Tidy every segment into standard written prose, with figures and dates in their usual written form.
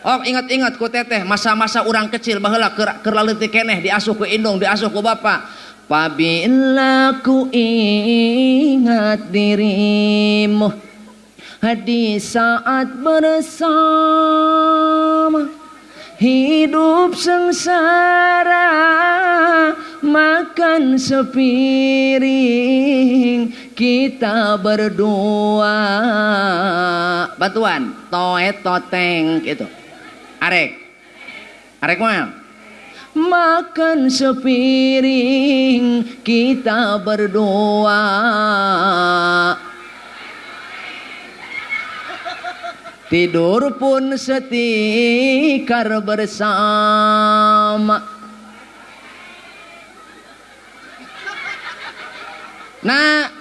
Oh, ingat-ingat ku teteh masa-masa urang kecil baheula keur laleutik keneh diasuh ku indung, diasuh ku bapak. Apabila ku ingat dirimu di saat bersama, hidup sengsara, makan sepiring kita berdua. Bantuan toet toteng gitu. Arek. Arek moal. Makan sepiring kita berdua. Tidur pun setikar bersama. Nah,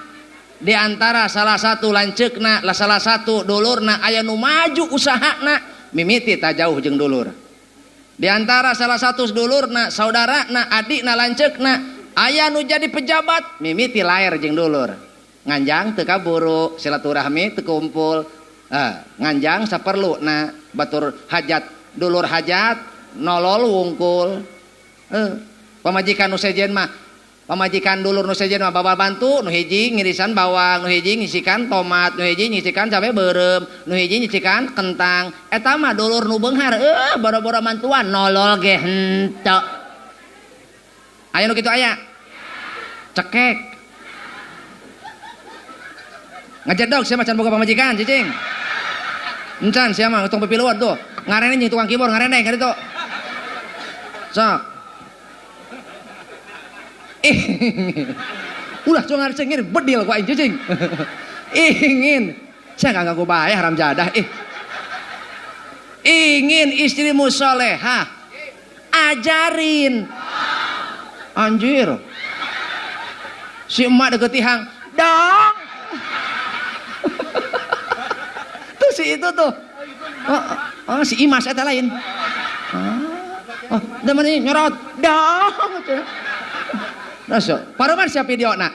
di antara salah satu lanceukna, lah salah satu dulurna aya nu maju usahana, mimiti tak jauh jeung dulur. Di antara salah satu dulurna, saudarana, adikna, lanceukna aya nu jadi pejabat, mimiti laer jeung dulur. Nganjang teu kaburu, silaturahmi teu kumpul. Nganjang saperlu na batur hajat, dulur hajat nolol wungkul. Pamajikan nu sejen mah, pamajikan dulur nu sejen mah babal bantu, nu hiji ngirisan bawang, nu hiji ngisikan tomat, nu hiji ngisikan cabe beureum, nu hiji ngisikan kentang. Eta mah dulur nu beunghar, boro-boro mantuan nolol ge henteu. Aya nu kitu aya? Cekek. Ngajedog sia mah can boga pamajikan cicing. Encan sia mah tong pipiluan tuh. Ngarene jeung tukang keyboard ngarene ka ditu. Sok. Ulah cuma cengir bedil ku aing cicing. Ingin saya nggak ngaku bae haram jadah. Ingin istrimu solehah, ajarin. Anjir. Si emak deket tihang, dong. Tuh si itu tuh. Oh, si Imas eta lain. Oh, da mana nyorot? Dong. Nah, so, paruman siapa video nak?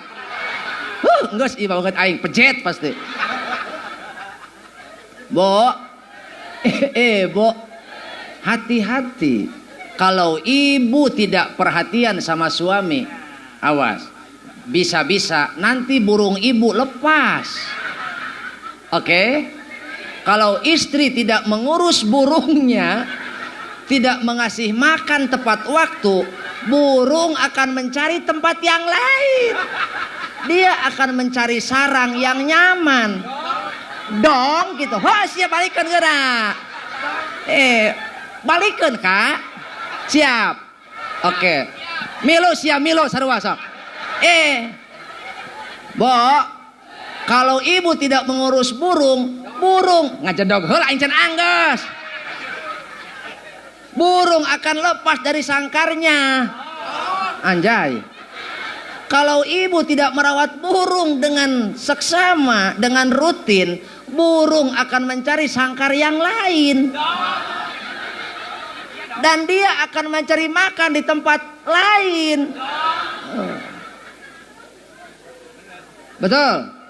Geus ieu banget aing pejet pasti. Bo. Bo. Hati-hati. Kalau ibu tidak perhatian sama suami, awas. Bisa-bisa nanti burung ibu lepas. Oke? Kalau istri tidak mengurus burungnya, tidak mengasih makan tepat waktu, burung akan mencari tempat yang lain. Dia akan mencari sarang yang nyaman. Dong gitu. Ho, siap balikan gerak. Balikan Kak. Siap. Oke. Milo siap milo sarua sok. Bo, kalau ibu tidak mengurus burung, burung ngajedog heula aing can anggeus. Burung akan lepas dari sangkarnya. Anjay. Kalau ibu tidak merawat burung dengan seksama, dengan rutin, burung akan mencari sangkar yang lain. Dan dia akan mencari makan di tempat lain. Betul?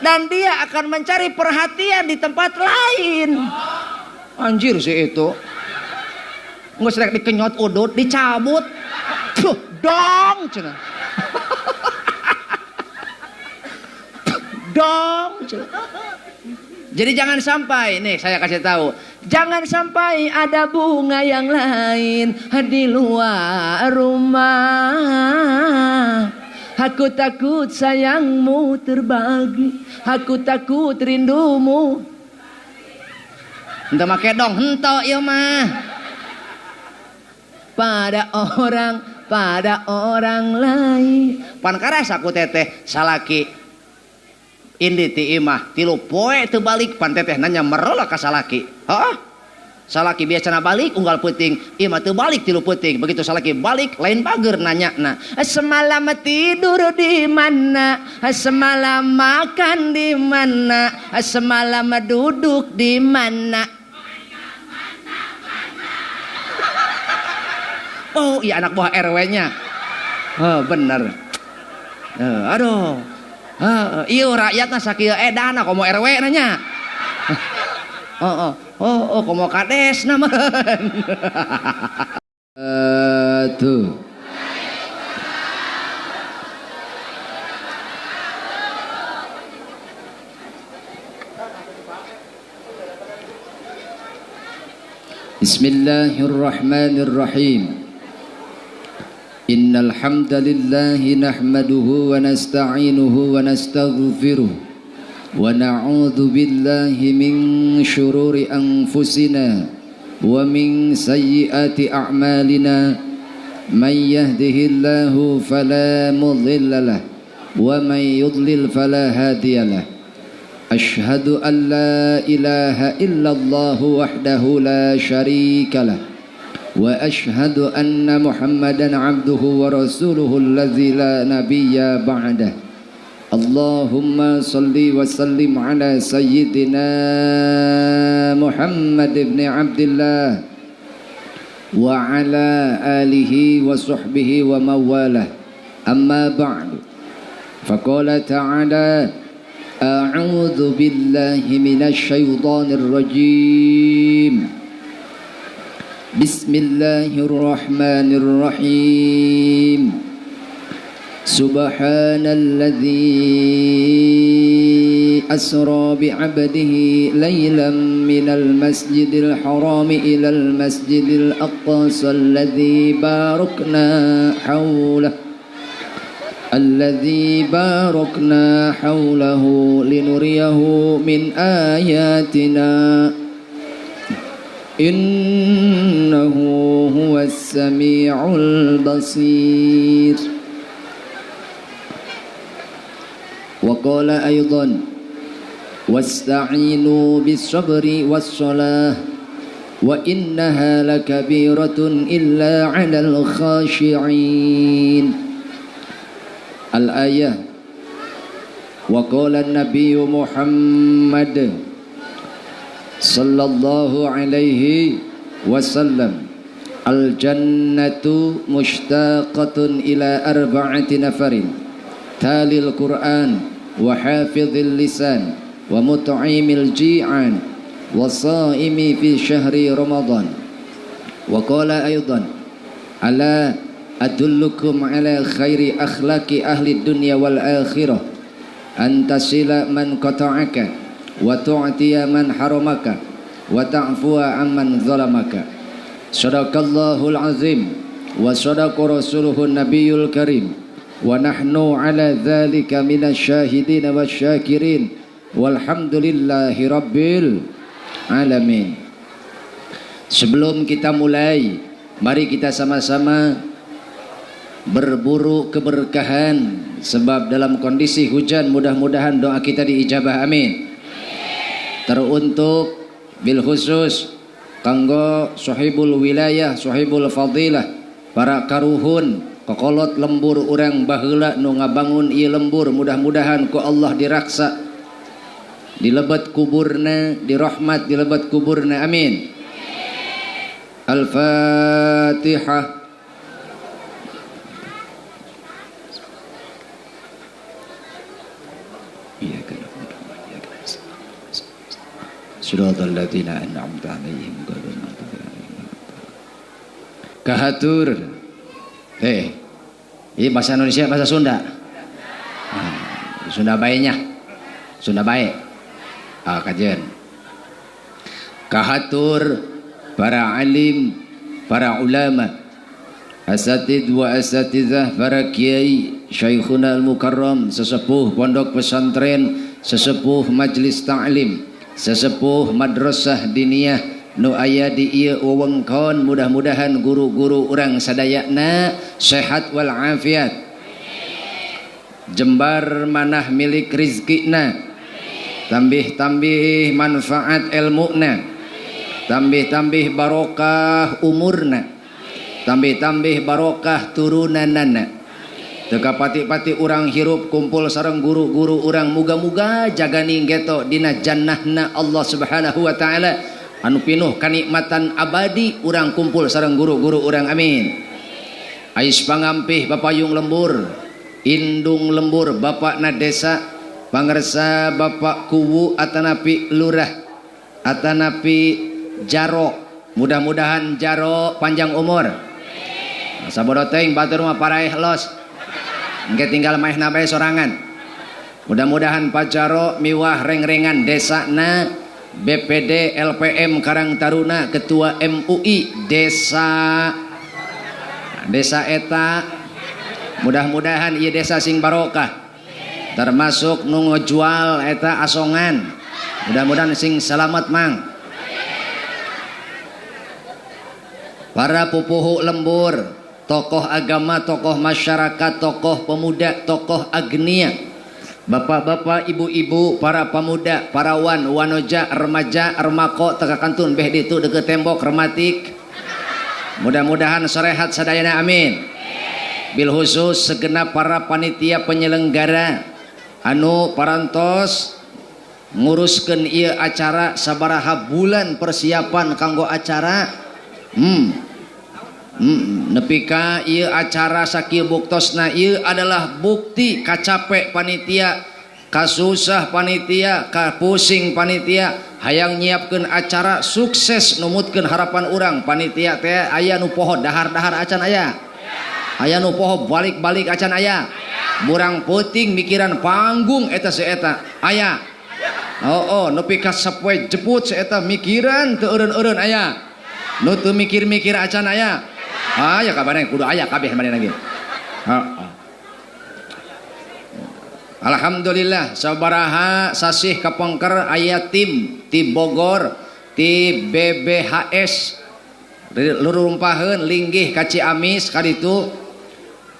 Dan dia akan mencari perhatian di tempat lain. Anjir sih itu. Nggak sedek dikenyot udut, dicabut. Duh, dong cenah. Dong cenah. Jadi jangan sampai, nih saya kasih tahu, jangan sampai ada bunga yang lain di luar rumah. Aku takut sayangmu terbagi, aku takut rindumu. Entah make dong, henteu ieu mah. Pada orang lain. Pan karasa ku teteh salaki indi ti imah tilu poe teu balik, pan teteh nanya merola ka salaki. Hah? Salaki biasana balik unggal peuting, imah teu balik tilu peuting. Begitu salaki balik lain bager nanyana. Semalam tidur di mana? Semalam makan di mana? Semalam duduk di mana? Oh iya anak buah RW-nya. Oh, bener. Aduh. Iya rakyatna sakieu edana komo RW nanya. Heeh. Oh, komo kadesna mah. Tuh. Bismillahirrahmanirrahim. Innal hamdalillah nahmaduhu wa nasta'inuhu wa nastaghfiruh wa na'udzu billahi min syururi anfusina wa min sayyiati a'malina. May yahdihillahu fala mudhillalah wa may yudlil fala hadiyalah. Ashhadu an la ilaha illallah wahdahu la syarikalah wa ashhadu anna Muhammadan abduhu wa rasuluhu alladzi la nabiyya ba'dah. Allahumma salli wa sallim ala sayyidina Muhammad ibn Abdillah wa ala alihi wa sahbihi wa mawalah. Amma ba'du. Faqala ta'ala: A'udzu billahi minasy syaithanir rajim. Bismillahirrahmanirrahim. Subhanalladzi asra bi'abdihi laylan minal masjidil harami ilal masjidil aqsa alladzi barakna hawlahu alladzi barakna hawlahu linuriyahu min ayatina innahu huwas samiul basir. Wa qala aidan: wasta'inu bis sabri was salah wa innaha lakabiratun illa 'alal khashi'in. Al-ayah. Wa qala an-nabiy Muhammad sallallahu alaihi wasallam: al-jannatu mushtaqatun ila arba'ati nafarin talil Qur'an wa hafizil lisan wa mut'imil ji'an wa saimi fi syahri Ramadan. Wa qala aidan: ala adullukum ala khairi akhlaqi ahli dunya wal akhirah antasila man qata'aka wa tu'tiya man haramaka wa ta'fuwa amman zalamaka. Sadaqallahul azim wa sadaqa rasuluhun nabiyul karim wa nahnu ala dzalika minasy syahidin wasyakirin walhamdulillahi rabbil alamin. Sebelum kita mulai, mari kita sama-sama berburu keberkahan, sebab dalam kondisi hujan mudah-mudahan doa kita diijabah, amin. Teruntuk bil khusus kanggo sahibul wilayah, sahibul fadilah, para karuhun kokolot lembur urang baheula nu ngabangun ieu lembur, mudah-mudahan ku Allah diraksa dilebet kuburna, dirahmat dilebet kuburna, amin. Al-Fatihah. Shiratal ladzina an'amta 'alaihim ghairil maghdubi 'alaihim. Kahatur. Ini bahasa Indonesia, bahasa Sunda. Sunda baenya. Sunda bae. Ah, kajian. Kahatur para alim, para ulama, asatid wa asatidzah, para kiai, syaikhuna al-mukarram, sesepuh pondok pesantren, sesepuh majlis ta'lim, sesepuh madrasah diniyah nu aya di ieu wewengkon, mudah-mudahan guru-guru urang sadayana sehat wal afiat, jembar manah milik rizkina, tambih-tambih manfaat ilmuna, tambih-tambih barokah umurna, tambih-tambih barokah turunanana. Teu kapati-pati urang hirup kumpul sareng guru-guru urang, muga-muga jaganing geto dina jannahna Allah Subhanahu wa taala anu pinuh kanikmatan abadi, urang kumpul sareng guru-guru urang, amin. Ais pangampih papayung lembur, indung lembur bapakna desa, pangersa bapak kuwu atanapi lurah, atanapi Jaro. Mudah-mudahan Jaro panjang umur. Sabodo teuing batur mah paraeh los. Engke tinggal maehna bae sorangan. Mudah-mudahan Pak Jaro miwah rengrengan desana BPD LPM Karang Taruna Ketua MUI Desa Desa eta. Mudah-mudahan ieu desa sing barokah. Termasuk nu ngejual eta asongan. Mudah-mudahan sing selamat mang. Para pupuhu lembur, tokoh agama, tokoh masyarakat, tokoh pemuda, tokoh agnia, bapak-bapak, ibu-ibu, para pemuda, parawan, wanoja, remaja, remako, teka kantun, beh ditu deket tembok, rematik. Mudah-mudahan sorehat sadayana, amin. Bil khusus segenap para panitia penyelenggara anu parantos nguruskeun ieu acara sabaraha bulan persiapan kanggo acara. Nepi ka ieu acara sakieu buktosna ieu adalah bukti kacape panitia, kasusah panitia, kapusing panitia hayang nyiapkeun acara sukses numutkeun harapan urang. Panitia teh aya nu poho dahar-dahar acan aya, aya nu poho balik-balik acan aya, burang peuting mikiran panggung eta seeta aya. Oh, nepi ka sapoe jeput seeta mikiran teu eureun-eureun aya. Nu teu mikir-mikir acan aya. Aya kabarna kudu aya kabeh manehna ge. Heeh. Alhamdulillah sabaraha sasih kapengker aya tim ti Bogor, ti BBHS lurumpaheun linggih ka Ciamis kaditu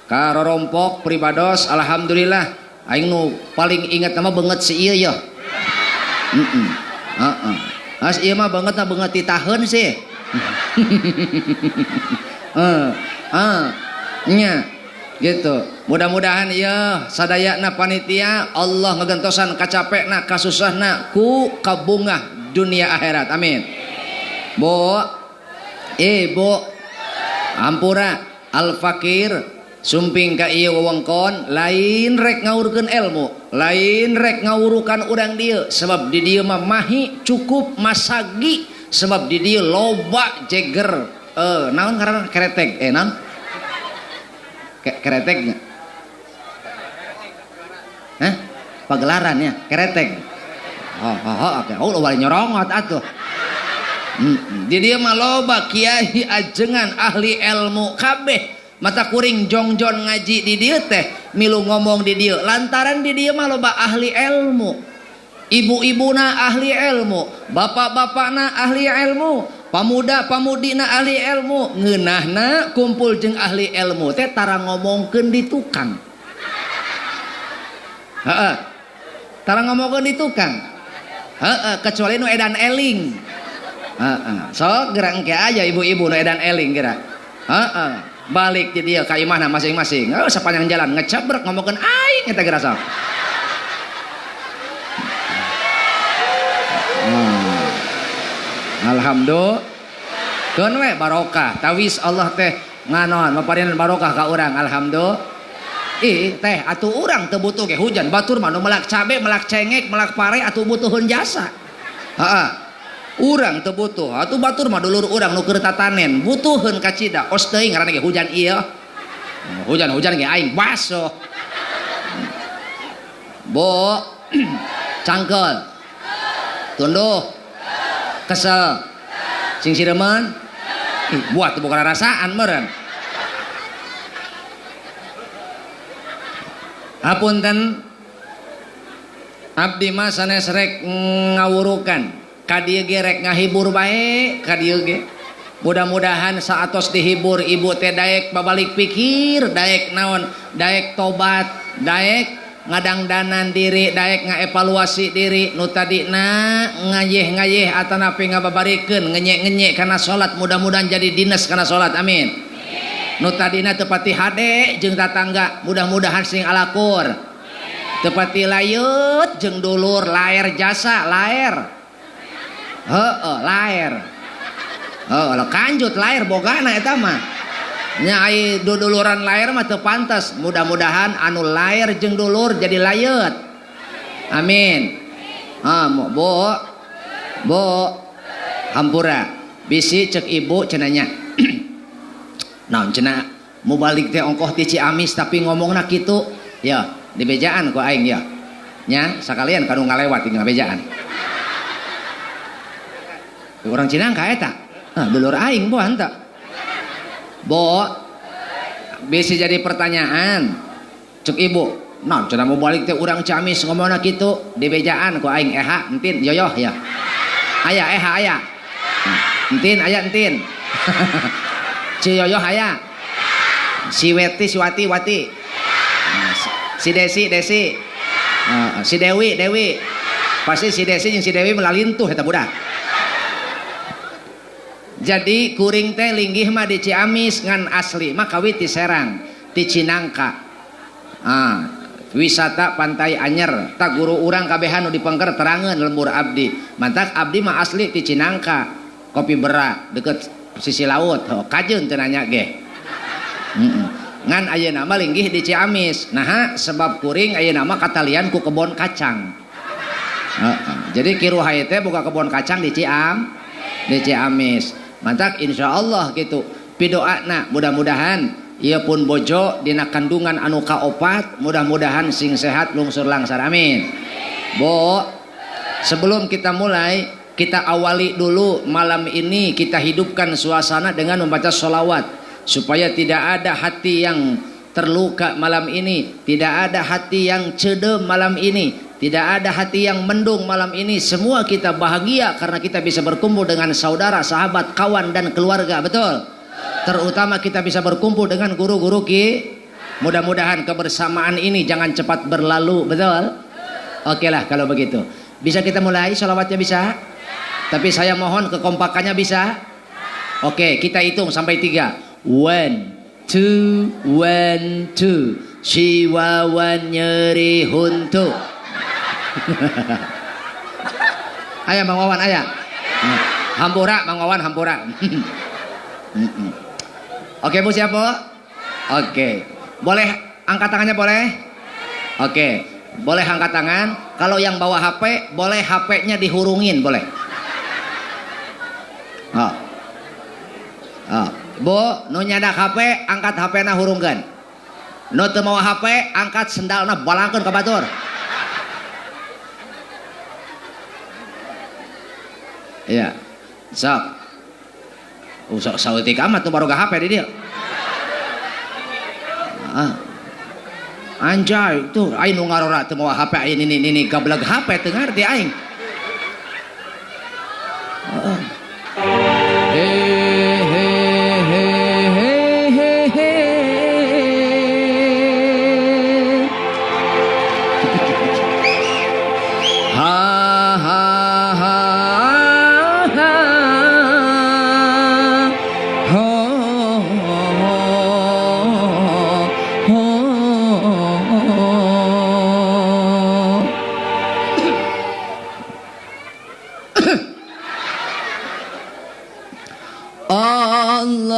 ka Rorompok pribados. Alhamdulillah aing nu paling inget nama beungeut si ieu yeuh. Heeh. Heeh. As ieu mah beungeutna beungeut ti taheun sih. Nya gitu. Mudah-mudahan ya sadayana panitia Allah ngegentosan kacapekna kasusahna ku kabungah dunia akhirat, amin. Bu, ibu, ampura al fakir sumping ka ieu wewengkon lain rek ngawurkeun ilmu, lain rek ngawurukan urang dieu, sebab di dieu mah mahi cukup masagi, sebab di dieu loba jeger. Naon ngaranna keretek, naon kereteknya, hah, pagelaran ya keretek. Oh, oke, oh loba nyorongot atuh. Di dieu mah loba kiai ajengan ahli ilmu kabeh, mata kuring jongjon ngaji di dieu teh milu ngomong di dieu lantaran di dieu mah loba ahli ilmu, ibu-ibuna ahli ilmu, bapak-bapakna ahli ilmu, pamuda pamudina ahli ilmu, ngeunahna kumpul jeung ahli ilmu teh tara ngomongkeun di tukang. Heeh. Tara ngomongkeun di tukang. Heeh, kecuali nu edan eling. Heeh. Sok geura engke aya ibu-ibu nu edan eling geura. Heeh. Balik di dieu ka imahna masing-masing. Oh, sepanjang jalan ngecebrek ngomongkeun aing eta geura sok. Alhamdulillah. Keun we barokah. Tawis Allah teh nganon maparinan barokah ka urang. Alhamdulillah. Ih teh atuh urang teu butuh ge hujan, batur mah nu melak cabe, melak cengek, melak pare atuh butuheun jasa. Heeh. Urang teu butuh, atuh batur mah dulur urang nu keur tatanen, butuheun kacida. Os teuing ngaranna ge hujan ieu. Hujan-hujan ge aing basoh. Bu, cangkel. Tunduh. Kesel. Sing sireman. Ih, buat bukan rasaan meureun. Hapunten abdi mah sanes rek ngawurukan, ka dieu ge rek ngahibur bae ka dieu ge. Mudah-mudahan saatos dihibur ibu teh daek babalik pikir, daek naon, daek tobat, daek ngadangdanan diri, daek ngaevaluasi diri nu tadina ngayeh-ngayeh atanapi ngababarikeun ngenyek-ngenyek kana salat, mudah-mudahan jadi dinas kana salat, amin. Nu tadina teu pati hade jeung tatangga, mudah-mudahan sing alakur. Teu pati layeut jeung dulur, laer jasa, laer. Heeh, laer. Heuh, kanjut laer bogana eta mah. Nya ai duduluran laer mah teu pantes. Mudah-mudahan anu laer jeung dulur jadi layeut. Amin. Ah, Bu. Bu, hampura bisi cek ibu cenanya. Naon cenah mubalik teh ongkoh ti Ciamis tapi ngomongna kitu ya di bejaan ku aing ya. Nya sakalian kanu ngalewat tinggal bejaan. Orang Cinangka eta. Ah, dulur aing boh henteu. Bo, bisa jadi pertanyaan cek ibu, naon cenah mubalik teh urang Ciamis ngomongna kitu di bejaan ku aing eha entin yoyoh ya. Aya eha aya. Entin aya entin. Si yoyoh aya. Si Weti si Wati Wati. Si Desi Desi. Si Dewi Dewi. Pasti si Desi jeung si Dewi melalintuh eta budak. Jadi kuring teh linggih mah di Ciamis ngan asli mah kawit ti Serang, ti Cinangka. Wisata Pantai Anyer, tak guru urang kabehan nu dipengker terangeun lembur abdi. Mantak abdi mah asli ti Cinangka, Kopi Bera deket sisi laut. Oh, kajeun teu nanya ge. Ngan ayeuna mah linggih di Ciamis. Naha sebab kuring ayeuna mah katalian ku kebon kacang. Jadi kiruhai teh boga kebon kacang di di Ciamis. Mantak insyaallah gitu. Pidoana mudah-mudahan ieu pun bojo dina kandungan anu kaopat, mudah-mudahan sing sehat lungsur langsar, amin. Bo, sebelum kita mulai, kita awali dulu malam ini kita hidupkan suasana dengan membaca sholawat supaya tidak ada hati yang terluka malam ini, tidak ada hati yang cedem malam ini, tidak ada hati yang mendung malam ini. Semua kita bahagia karena kita bisa berkumpul dengan saudara, sahabat, kawan dan keluarga, betul? Terutama kita bisa berkumpul dengan guru-guru ki. Mudah-mudahan kebersamaan ini jangan cepat berlalu, betul? Oke lah kalau begitu. Bisa kita mulai sholawatnya bisa? Tapi saya mohon kekompakannya bisa? Oke, kita hitung sampai 3. 1, 2, 1, 2. Si Wawan nyeri huntu. Ayah Bang Wawan, ayah. Hampura Bang Wawan, hampura. Oke Bu, siap Bu? Oke. Boleh angkat tangannya boleh? Oke. Boleh angkat tangan. Kalau yang bawa HP, boleh HP-nya dihurungin, boleh. Oh. Oh. Bu, nu nyadak HP, angkat HP-na hurungkeun. Nu teu mawa HP, angkat sendalna balangkeun ka batur. Iya. Sok. Sok saeutik amat nu baroga HP di dieu. Ah. Anjay, tuh aing nu ngarora teu mawa HP aing nini gableg HP teu ngarti aing. Heeh.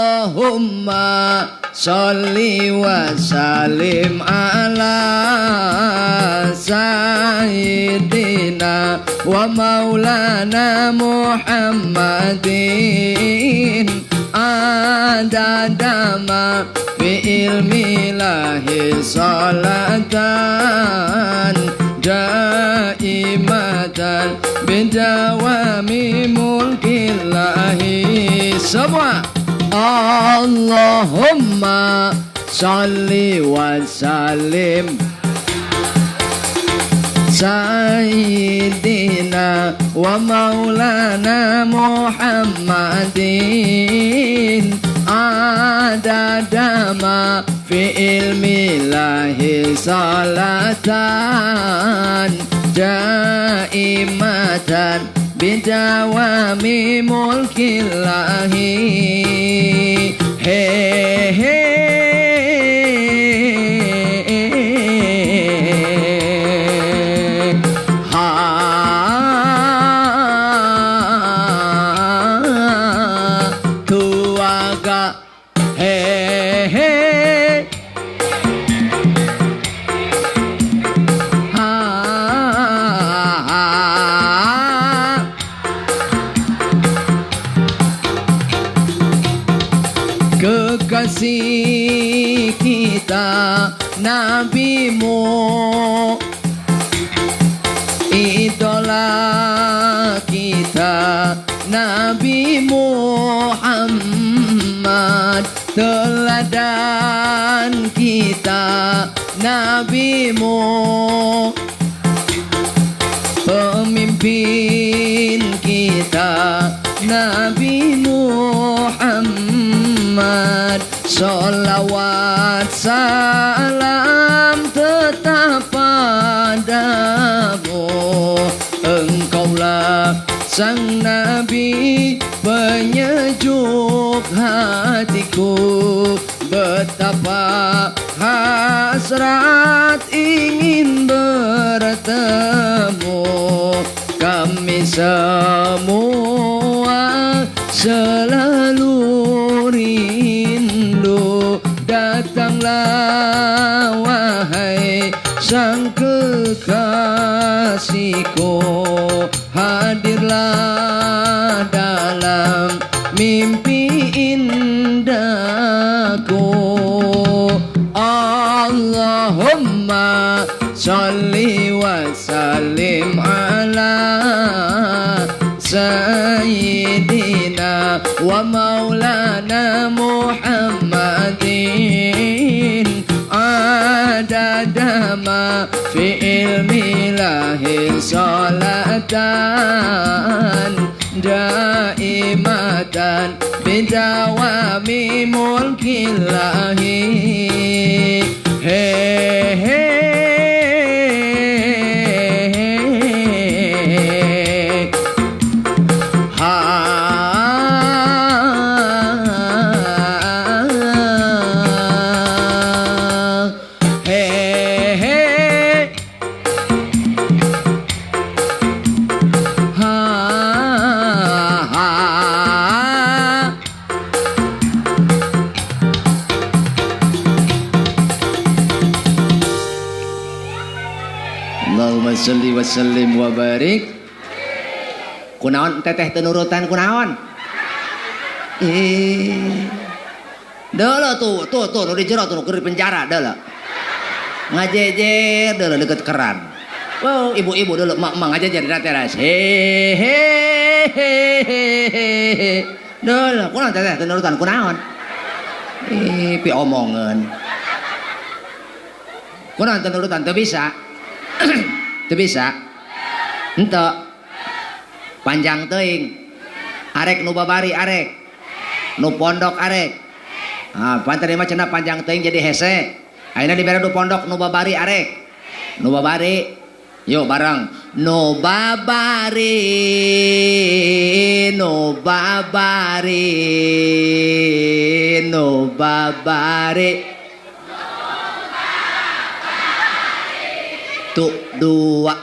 Allahumma sholli wa sallim ala sayyidina wa maulana Muhammadin adada ma fi ilmi lahi salatan daimatan bidawami mulkillahi. Semua Allahumma sholli wa sallim sayyidina wa maulana Muhammadin adada ma fi ilmi lahi salatan daimatan bidawami mulkillahi. He he ha tuaga he he ha. Kekasih kita Nabimu, idola kita Nabi Muhammad, teladan kita Nabimu, pemimpin kita Nabi Muhammad. Sholawat salam tetap padamu, engkaulah sang Nabi penyejuk hatiku. Betapa hasrat ingin bertemu, kami semua selalu rindu. Datanglah wahai sang kekasihku, hadirlah dalam mimpi indahku. Allahumma sholli wa sallim ala sayyidina wa maulana Muhammadin adada ma fi ilmi lahi salatan daimatan bidawami mulkillahi. He he ha he he ha ha. Allahumma sholli wa sallim wa barik. Kunaon teteh tenurutan kunaon? Deuleu tuh tuh tuh nu di jero tuh nu keur di penjara deuleu. Ngajejer deuleu deket keran. Wow, ibu-ibu deuleu mak-mak ngajejer di teras. He he he. Deuleu kunaon teteh tenurutan kunaon? Pi omongeun. Kunaon tenurutan teu bisa. Teu bisa. Henteu. Panjang teuing. Arek nu babari arek. Nu pondok arek. Ah, pantar mah cenah panjang teuing jadi hese. Ayeuna dibere nu pondok nu babari arek. Nu babari. Yuk bareng. Nu babari, nu babari, nu babari. Tuh dua.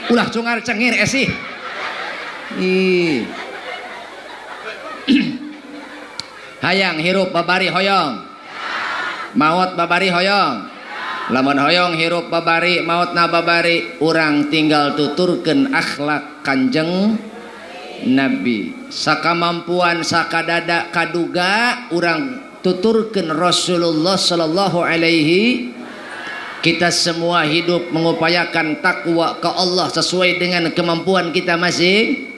Ulah cungar cengir esih. Ih. Hayang hirup babari hoyong. Maot babari hoyong. Lamun hoyong hirup babari, maotna babari, urang tinggal tuturkeun akhlak Kanjeng Nabi. Sakamampuan sakadada kaduga urang tuturkeun Rasulullah sallallahu alaihi. Kita semua hidup mengupayakan takwa ke Allah sesuai dengan kemampuan kita masing.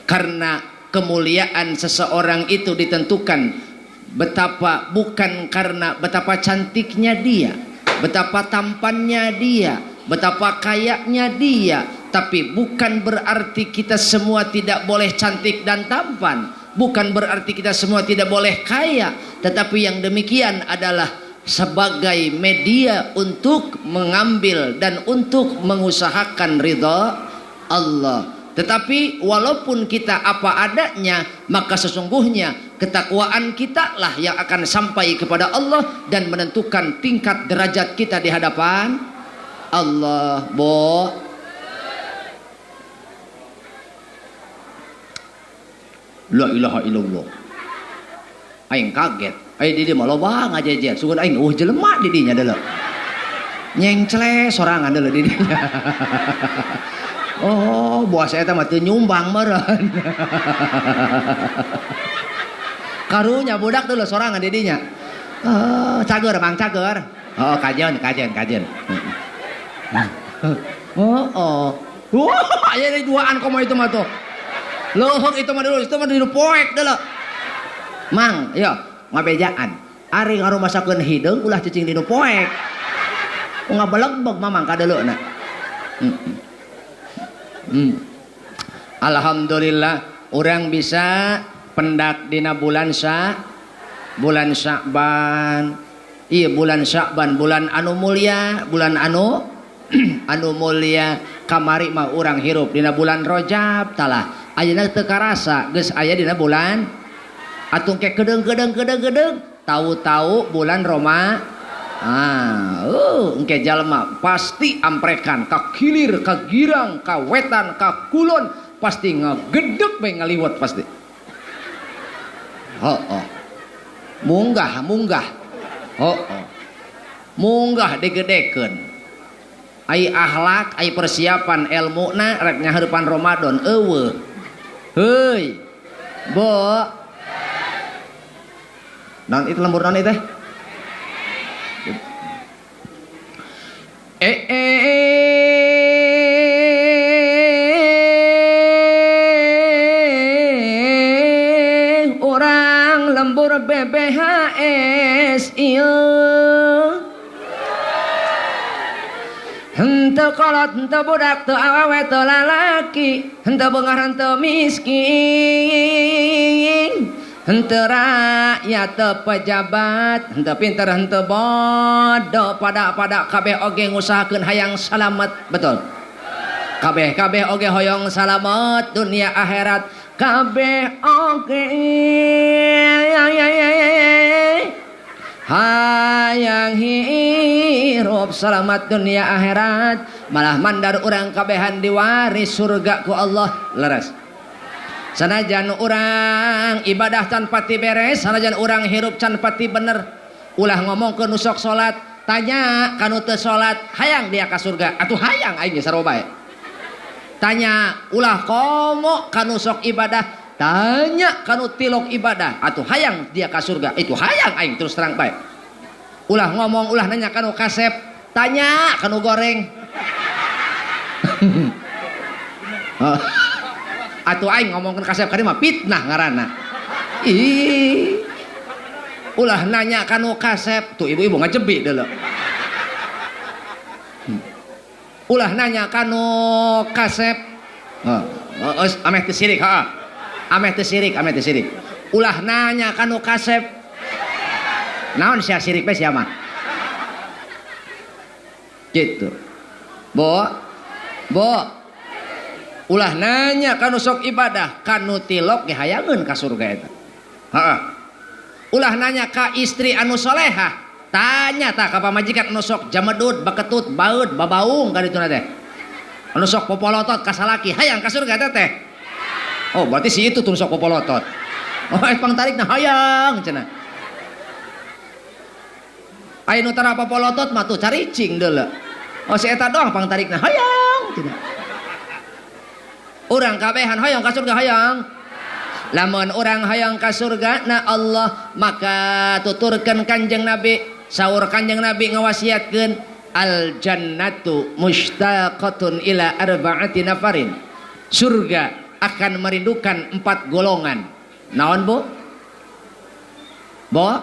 Karena kemuliaan seseorang itu ditentukan betapa bukan karena betapa cantiknya dia, betapa tampannya dia, betapa kayanya dia, tapi bukan berarti kita semua tidak boleh cantik dan tampan, bukan berarti kita semua tidak boleh kaya, tetapi yang demikian adalah sebagai media untuk mengambil dan untuk mengusahakan ridha Allah. Tetapi walaupun kita apa adanya, maka sesungguhnya ketakwaan kita lah yang akan sampai kepada Allah dan menentukan tingkat derajat kita di hadapan Allah. Bo, la ilaha illallah. Aing kaget. Aing di dieu mah loba ngajejer. Sugan aing eueuh jelema di dinya deuleu. Nyengcle sorangan deuleu di dinya. Oh, buah saya mah teu nyumbang meureun. Karunya budak tuh sorangan di dinya. Oh, cager Mang cager. Oh, kajen kajen kajen. Oh, oh. Wah, aya deui duaan komo itu mah tuh. Leuheung itu mah dulu, itu mah dulu poek deuleu. Mang, yo ngabejaan. Ari ngarumasakeun hideung ulah cicing dinu poek. Ngabelegbeg mamang kadeuleuna. Alhamdulillah orang bisa pendak dina bulan bulan Sya'ban. Iya bulan Sya'ban, bulan anu mulia, bulan anu anu mulia. Kamari mah urang hirup dina bulan Rajab talah. Ayeuna teu karasa geus aya dina bulan atuh ke kedeung-kedeung kedeung-kedeung tahu-tahu bulan Roma. Ah, engke jalma pasti amprekan ka kilir, ka girang, ka wetan, ka kulon, pasti ngegedeg bae ngaliwet pasti. Oh, oh. Munggah, munggah. Oh, oh. Munggah digedekeun. Ai akhlak, ai persiapan elmuna rek nyahareupan Ramadan eueuh. Heuy. Bo. Naon itu lembur naon itu teh? Orang lembur BBHS ieu. Henteu kolot, henteu budak, teu awewe, teu lalaki, henteu beunghar, henteu miskin, henteu rakyat, teu pejabat, henteu pinter, henteu bodoh, pada-pada kabeh oge ngusahakeun hayang salamet, betul. Kabeh kabeh oge hoyong salamet dunia akhirat, kabeh oge hayang hirup selamat dunia akhirat, malah mandar urang kabehan diwaris surga ku Allah. Leres. Sanajan urang ibadah can pati beres, sanajan urang hirup can pati bener, ulah ngomong ke nusok salat, tanya kanu teu salat, hayang dia ka surga atuh hayang aing ge sarua bae. Tanya ulah komo kanu sok ibadah, tanya kanu tilok ibadah atuh hayang dia ka surga, itu hayang aing terus terang bae. Ulah ngomong, ulah nanya kanu kasep, tanya kanu goreng. Atuh aing ngomongkeun kasep ka dieu mah fitnah ngaranna. Ih. Ulah nanya kanu kasep, tuh ibu-ibu ngajebi deuleu. Ulah nanya kanu kasep. Heeh, ameh teu sirik, heeh. Ameh teu sirik, ameh teu sirik. Ulah nanya kanu kasep. Naon sia sirik bae sia mah. Gitu. Bo. Bo. Ulah nanya kanu sok ibadah, kanu tilok ge hayangeun ka surga eta. Heeh. Ulah nanya ka istri anu solehah, tanya tah ka pamajikan anu sok jamedut, baketut, baeud, babaung ka dituna teh. Anu sok popolotot ka salaki, hayang ka surga eta teh. Oh, berarti si itu tuh sok popolotot. Oh, pangtarikna hayang cenah. Aya nu tara popolotot mah tuh caricing deuleu. Oh, si eta doang pangtarikna hayang cenah. Urang kabehan hayang ka surga hayang. Lamun urang hayang ka surga na Allah, maka tuturkeun Kanjeng Nabi, saur Kanjeng Nabi ngawasiatkeun al jannatu mushtaqatun ila arba'ati nafarin. Surga akan merindukan 4 golongan. Naon, Bu? Bo?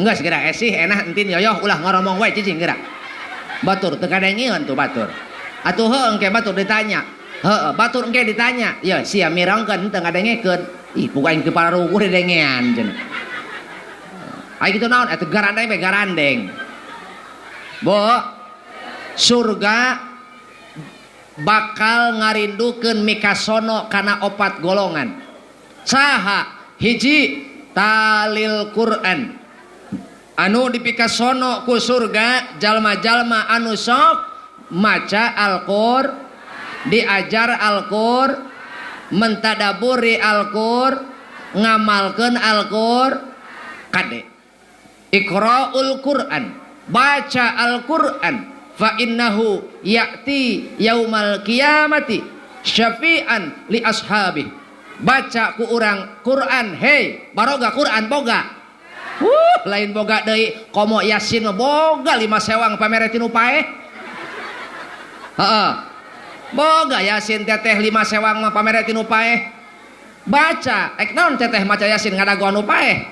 Enggak segera esih enak entin yoyoh ulah ngoromong wae cicing geura. Batur teu kadengeun tuh batur. Atuh heuh engke batur ditanya. Heeh, batur engke ditanya. Ya sia mirangkeun teu ngadengekeun. Ih, puga aing teu pararuguh didengean cenah. Ai kitu naon? Atuh garandeng bae garandeng. Bo, surga bakal ngarindukeun mikasono kana 4 golongan. Saha? Hiji, talil Quran. Anu dipikasono ku surga jalma-jalma anu sok maca Al-Qur'an, diajar Al-Qur'an, mentadaburi Al-Qur'an, ngamalkeun Al-Qur'an. Kade Iqra'ul Qur'an, baca Al-Qur'an. Fa innahu ya'ti yaumal qiyamati syafi'an li ashabi. Baca ku urang Quran, hei baroga Quran boga. Lain boga deui, komo Yasin mah boga 5 sewang pamere tinu paeh. Heeh. Boga Yasin teteh 5 sewang mah pamere tinu paeh. Baca, ek naon teteh maca Yasin ngadagoan nu paeh.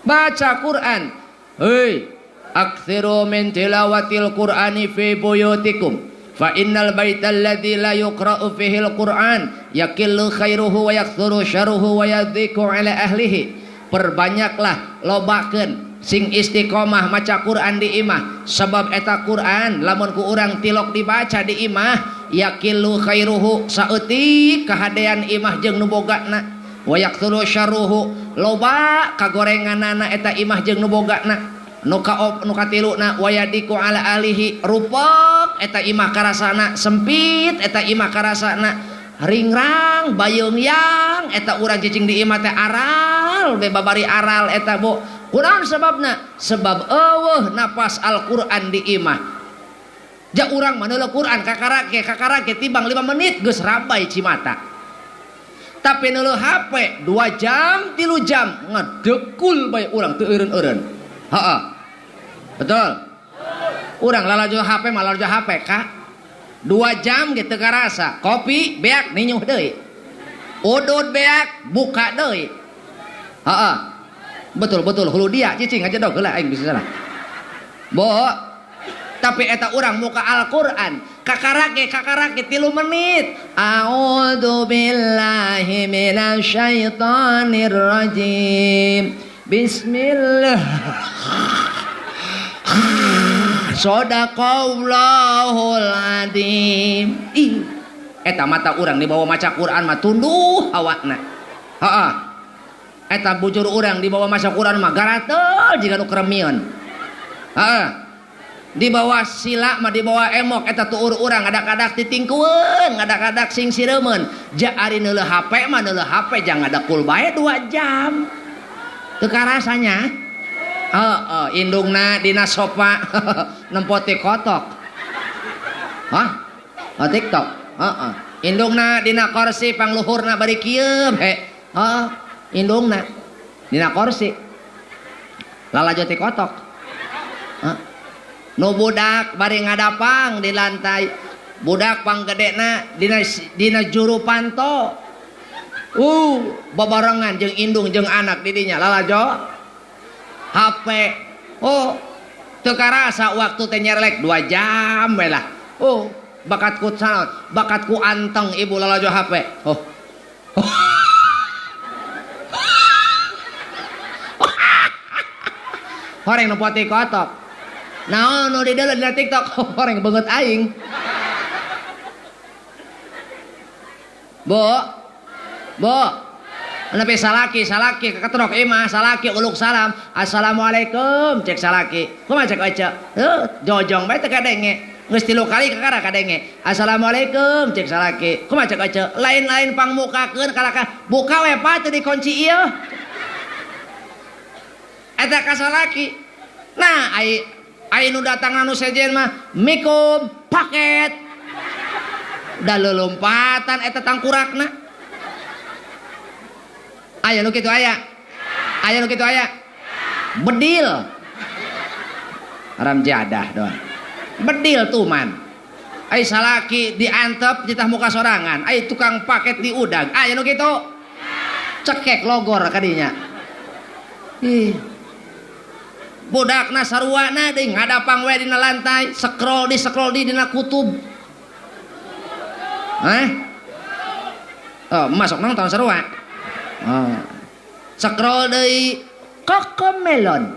Baca Quran. Hei, aktsiru min tilawatil Qur'ani fi buyutikum. Fa innal baital ladzi la yuqra'u fihi al-Qur'an yakillu khairuhu wa yaktsuru syarruhu wa yadhiku ala ahlihi. Perbanyaklah, lobakeun sing istiqomah maca Quran di imah, sebab eta Quran lamun ku urang tilok dibaca di imah yakillu khairuhu saeutik kahadean imah jeung nu bogana, wa yaktsuru syarruhu loba kagorenganana eta imah jeung nu bogana. Nu katiluna wayadiku ala alihi rupek eta imah karasana sempit, eta imah karasana ringrang bayeung yang eta urang cicing di imah teh aral be babari aral eta bu. Kunaon sebabna? Sebab eueuh napas Al-Qur'an di imah. Ja urang mah neuleuh Qur'an kakarake tibang 5 menit geus rabai cimata. Tapi neuleuh HP 2 jam 3 jam ngedekul bae urang teu eureun-eureun. Heeh. Betul. Urang lalajo HP mah lalajo HP ka 2 jam gitu karasa. Kopi beak ninyuh deui. Udud beak buka deui. Heeh. Betul-betul hulu dia cicing aja dog heula aing bisa salah. Bo. Tapi eta urang muka Al-Qur'an kakarake 3 menit. A'udzu billahi minasyaitonir rajim. Bismillah. Shadaqallahul adzim. Ih, eta mata urang dibawa maca Quran mah tunduh awakna. Heeh. Eta bujur urang dibawa maca Quran mah garatel jiga nu kremion. Heeh. Dibawa sila mah dibawa emok eta tuur urang ngadak-ngadak titingkueun, ngadak-ngadak sing sireumeun. Ja ari neuleuh HP mah neuleuh HP jang ngadekul bae 2 jam. Teu karasanya. Heeh, indungna dina sofa nempo TikTok. Hah? Oh, TikTok. Heeh. Indungna dina kursi pangluhurna bari kieu he. Heeh, indungna dina kursi. Lalajo TikTok. Heeh. Nu budak bari ngadapang di lantai. Budak panggedena dina juru panto. Babarengan jeung indung jeung anak di dinya lalajo HP. Oh, teu karasa waktu teh nyerelek 2 jam we lah. Oh, bakatku salah, bakatku anteng ibu lalajo HP. Oh. Horeng nu poti kotok. Naon nu di deuleu dina TikTok? Horeng beungeut aing. Bu. Bu. Nepi salaki keketrok imah, salaki uluk salam. Assalamualaikum cek salaki. Kumaha cek ece? Heuh, jojong bae teu kadenge. Geus 3 kali kakara kadenge. Assalamualaikum cek salaki. Kumaha cek ece? Lain-lain pangmukakeun kalakah buka we pa teu dikunci ieu. Eta ka salaki. Nah, ai nu datang anu sejen mah mikum paket. Da leulompatan eta tangkurakna. Aya nu kitu aya. Aya nu kitu aya. Bedil. Haram jadah doang. Bedil tuman. Ai salaki diantep jitah muka sorangan. Ai tukang paket diudag. Aya nu kitu. Cekek logor kadinya. Ih. Budakna saruana deui ngadapang we dina lantai, scroll di dina kutub. Hah? Oh, masuk nonton sarua. Oh. Scroll deui Cocomelon.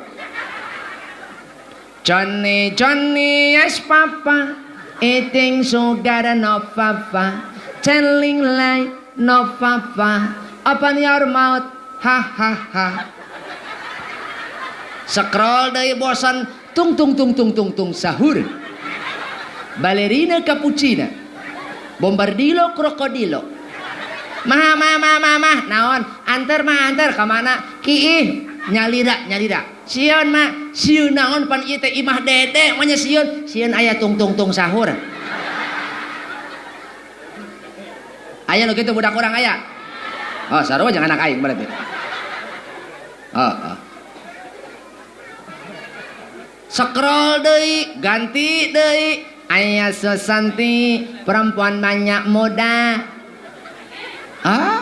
Johnny Johnny yes papa, eating sugar no papa, telling lie no papa, open your mouth ha ha ha. Scroll deui bosan tung tung tung tung tung tung sahur. Ballerina cappuccina, bombardilo krokodilo. Mah mah mah mah mah naon anter mah anter ka mana kiih nyalira nyalira. Sieun mak, sieun naon pan ieu teh imah dede mah nya sieun, sieun aya tungtung-tung sahur. Aya nu kitu budak urang aya. Oh, sarua jeung anak aing berarti. Oh. Scroll deui, ganti deui. Aya Susanti, perempuan banyak muda. Hah?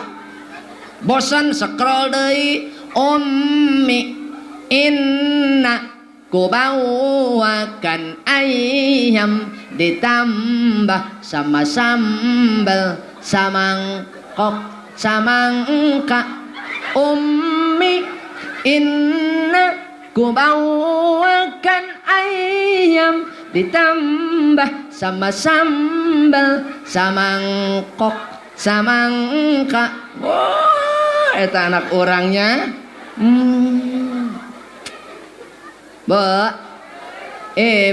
Bosan scroll deui. Ummi inna kubawakan ayam ditambah sama sambal samangkok samangka. Ummi inna kubawakan ayam ditambah sama sambal samangkok samangka. Wah, eta anak orangnya. Bo,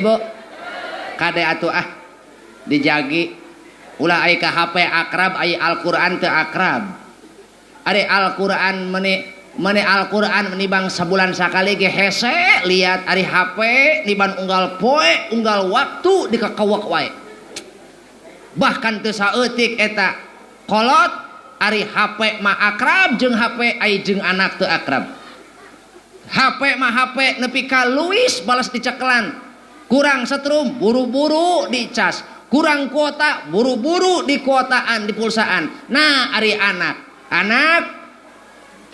bo, kade atuh ah, dijagi. Ulah ai ka HP akrab, ai Al-Qur'an teu akrab. Ari Al-Qur'an meni Al-Qur'an menibang sabulan sakali ge hese liat ari HP niban unggal poe, unggal waktu dikakawak wae. Bahkan teu saeutik eta kolot ari HP mah akrab jeung HP ai jeung anak teu akrab. HP mah HP nepi ka luwis balas dicekelan. Kurang setrum buru-buru dicas, kurang kuota buru-buru di kuotaan di pulsaan. Nah ari anak, anak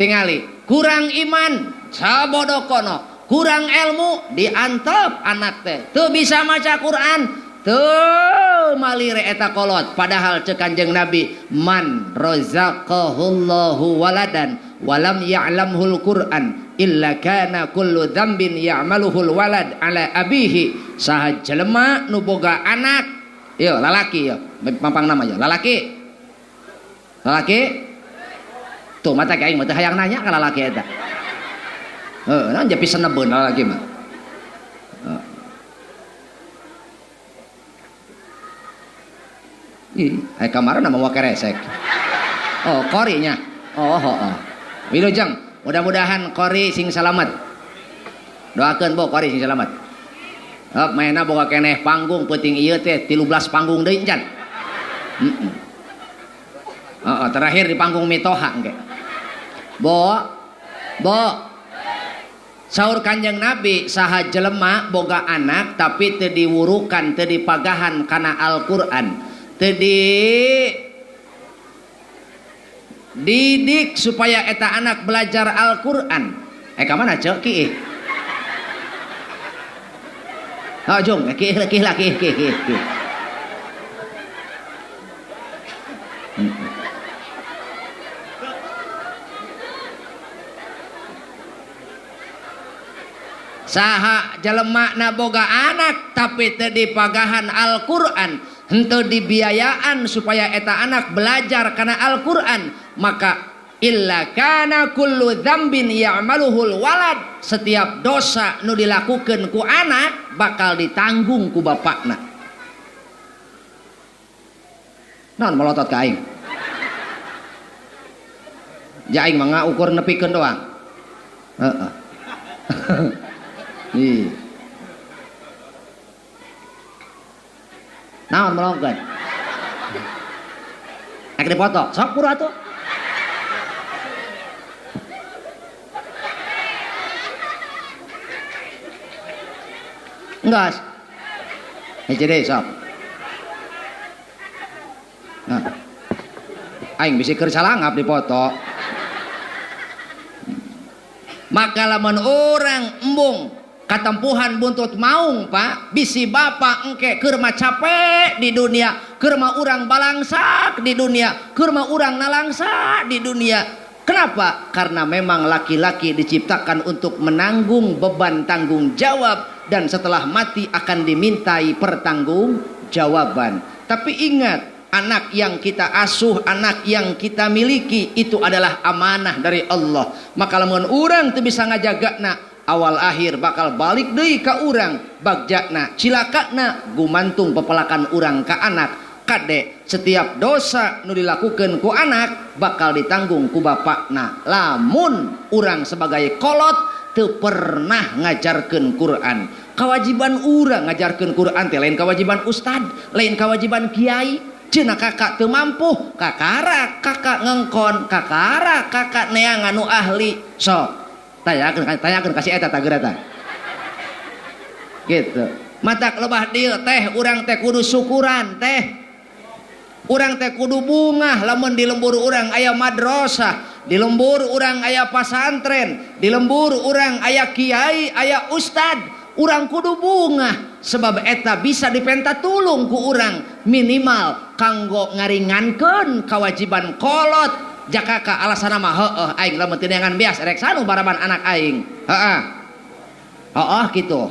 tingali kurang iman sabodokono, kurang ilmu diantep anak teh teu bisa maca Quran, teu malire eta kolot. Padahal ceuk Kanjeng Nabi, man razaqahullahu waladan walam ya'lamhul Quran illa kana kullu dzambin ya'maluhul walad ala abihi. Saha jelema nu boga anak, yo lalaki yo, mampang nama yo lalaki. Lalaki tuh mata aing mah teu hayang nanya ka lalaki eta. Heuh, naon jadi senebeun lalaki mah. Ih, aya kamarana mah keresek. Oh, korinya. Oh, oh, oh. Wilujeng, mudah-mudahan kori sing salamet. Doakeun bo kori sing salamet. Heup mainna boga keneh panggung peuting ieu teh 13 panggung deui encan. Heeh. Heeh, terakhir di panggung mitoha engke. Bo, bo. Saur Kanjeng Nabi, saha jelema boga anak tapi teu diwurukan, teu dipagahan kana Al-Qur'an, teu didik supaya eta anak belajar Al-Qur'an. Ka mana ceuk ki? Oh, jung, ki ki lah ki ki ki. Saha jelema na boga anak tapi teu dipagahan Al-Qur'an, henteu dibiayaan supaya eta anak belajar kana Al-Qur'an, maka illa kana kullu dzambin ya'maluhul walad, setiap dosa nu dilakukeun ku anak bakal ditanggung ku bapakna. Naon melotot ka aing? Ja aing mah ngaukur nepikeun doang. Heeh. Ih. Naon melongkeun? Ek dipoto, sok pura atuh. Enggas. Hiji deui sok. Nah. Aing bisi keur salangap dipoto. Maka lamun urang embung katempuhan buntut maung Pak, bisi bapak engke keur mah capek di dunia, keur mah urang balangsak di dunia, keur mah urang nalangsa di dunia. Kenapa? Karena memang laki-laki diciptakan untuk menanggung beban tanggung jawab, dan setelah mati akan dimintai pertanggungjawaban. Tapi ingat, anak yang kita asuh, anak yang kita miliki itu adalah amanah dari Allah. Maka lamun urang teu bisa ngajagana, awal akhir bakal balik deui ka urang, bagjana cilakana gumantung pepelakan urang ka anak. Kade setiap dosa nu dilakukeun ku anak bakal ditanggung ku bapakna. Lamun urang sebagai kolot teu pernah ngajarkeun Quran. Kewajiban urang ngajarkeun Quran teh lain kewajiban ustad, lain kewajiban kiai. Cenah kakak teu mampu, kakara kakak ngengkon, kakara kakak neangan nu ahli. Sok tanyakeun ka si eta tah geura tah. Gitu. Matak lebah dieu teh urang teh kudu syukuran teh. Urang teh kudu bungah lamun di lembur urang aya madrasah, di lembur urang aya pasantren, di lembur urang aya kiai, aya ustad. Urang kudu bungah sebab eta bisa dipenta tulung ku urang minimal kanggo ngaringankeun kewajiban kolot. Jakaka alasanna mah heueuh aing lamun teu neangan beas rek sanu baraban anak aing. Heeh. Heeh kitu.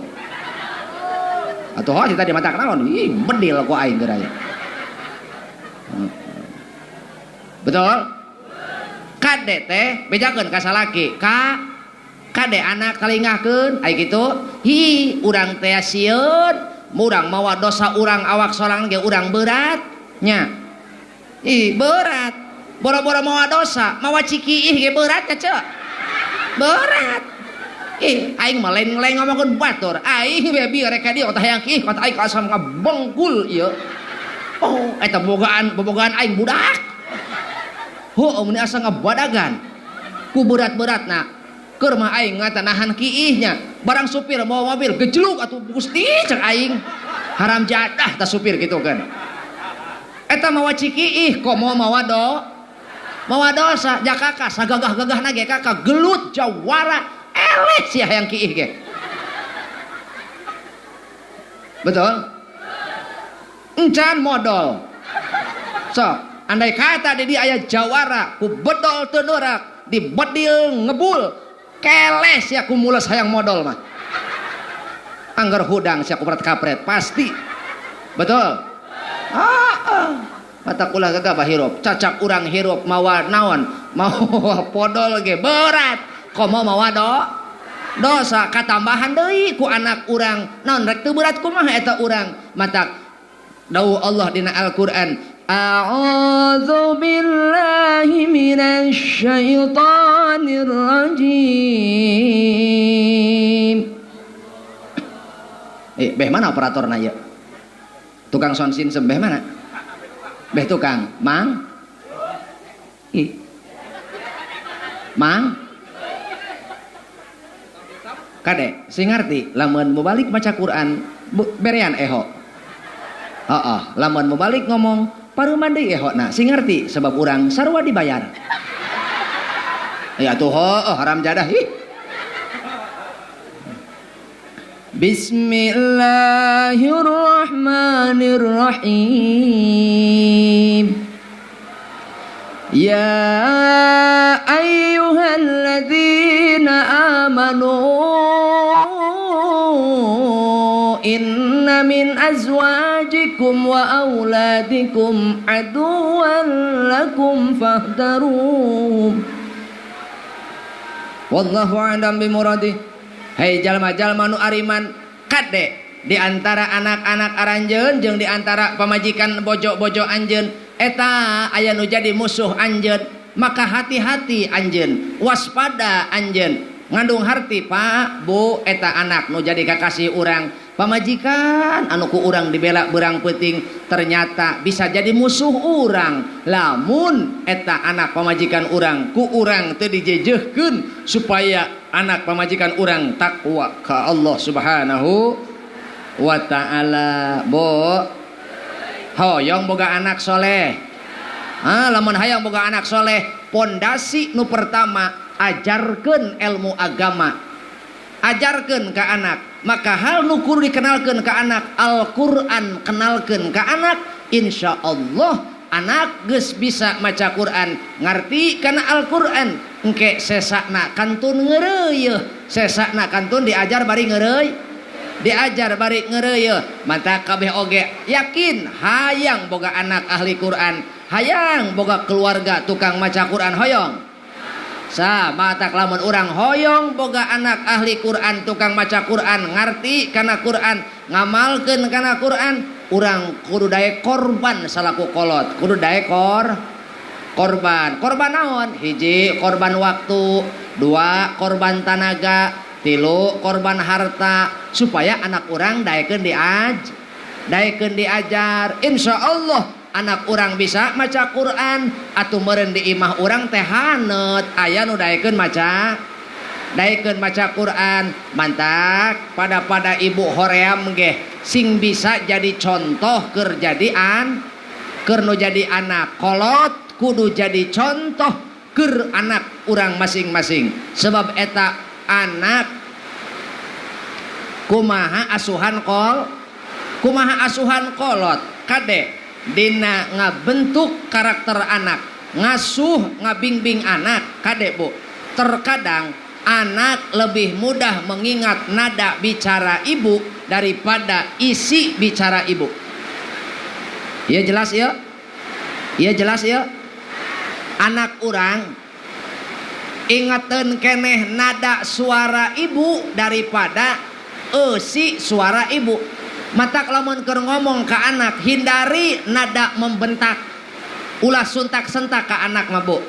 Atuh heuh tadi mata naon? Ih bedil ku aing geura. Betul? Kade teh bejakeun ka salaki, ka kade anak kalingahkeun ai kitu. Hi urang teh sieun, murang mawa dosa urang awak sorangan ge urang berat nya. Ih berat. Boro-boro mawa dosa, mawa cikiih ge berat nya ceu. Berat. Ih aing mah lain ngomongkeun batur. Aing we bieu rek ka dieu tah hayang kiih kota aing asam ngabengkul ieu. Oh, eta bobogaan aing budak. Heueuh mun asa ngabadagan. Ku berat-beratna. Keur mah aing ngata nahan kiihnya. Barang supir mawa mobil gejluk atuh Gusti cek aing. Haram jadah tah supir kitu kan. Eta mawa cikiih komo mawa do. Mawa dosa jakaka sagagah-gagahna ge kakak gelut jawara eleh sia hayang kiih ge. Betul? Encan modal. Sok, andai kata di dia aya jawara ku bedol teu neurak, dibedil ngebul, keleh sia ku mules hayang modal mah. Angger hudang sia ku kapret pasti. Betul? Ah. Mata ulah gagah hirup, cacak urang hirup mawa naon? Mawa podol ge berat. Komo mawa do? Dosa katambahan deui ku anak urang. Naon rek teu berat kumaha eta urang? Matak dawuh Allah dina Al-Qur'an, A'udzu billahi minasy syaithanir rajim. Beh mana operatorna ieu? Tukang sound system beh mana? Beh tukang, Mang? Ih. Mang? Kade, sing ngarti lamun mubalik maca Quran berean eho. Heeh, lamun mubalik ngomong paruman deui ehona, sing ngarti sebab urang sarua dibayar. Ya tuh heueuh haram jadah ih. Bismillahirrahmanirrahim. Ya ayyuhalladzina amanu inna min azwajikum wa auladikum aduwwan lakum fahdharuhum. Wallahu a'lam bimuradih. Hei jalma-jalma nu ariman kade di antara anak-anak aranjeun jeung di antara pamajikan bojo-bojo anjeun eta aya nu jadi musuh anjeun, maka hati-hati anjeun, waspada anjeun. Ngandung harti Pak, Bu, eta anak nu jadi kakasih urang, pamajikan anu ku urang dibela berang peuting ternyata bisa jadi musuh urang. Lamun eta anak pamajikan urang ku urang teu dijejehkeun supaya anak pamajikan urang takwa ka Allah Subhanahu wa ta'ala. Bu, hoyong boga anak soleh. Ah, lamun hayang boga anak soleh, pondasi nu pertama ajarkeun ilmu agama, ajarkeun ka anak. Maka hal nu kudu dikenalkeun ka anak, Al-Qur'an kenalkeun ka anak, insya Allah anak geus bisa maca Quran, ngarti kana Al-Qur'an. Engke sesakna kantun ngeureuy, sesakna kantun diajar bari ngeureuy, diajar bari ngeureuy. Mata kabeh oge yakin hayang boga anak ahli Quran, hayang boga keluarga tukang maca Quran, hoyong. Sa matak lamun urang hoyong boga anak ahli Quran, tukang maca Quran, ngarti kana Quran, ngamalkeun kana Quran, urang kudu daek korban salaku kolot, kudu daek korban. Korban naon? Hiji korban waktu, dua korban tanaga, Tilu korban harta supaya anak urang daekeun daekeun diajar. Insya Allah anak urang bisa maca Quran atuh meureun di imah urang teh haneut aya nu daekeun maca Quran. Mantak pada ibu hoream geh sing bisa jadi contoh keur jadian keur nu jadi anak kolot kudu jadi contoh keur anak urang masing-masing sebab eta anak kumaha asuhan kol kumaha asuhan kolot kade dina ngabentuk karakter anak ngasuh ngabingbing anak kade bu. Terkadang anak lebih mudah mengingat nada bicara ibu daripada isi bicara ibu. Iya jelas ya? Iya jelas ya? Anak urang ingetin keneh nada suara ibu daripada isi suara ibu. Matak lamun keur ngomong ke anak hindari nada membentak, ulah suntak-sentak ke anak mah bu.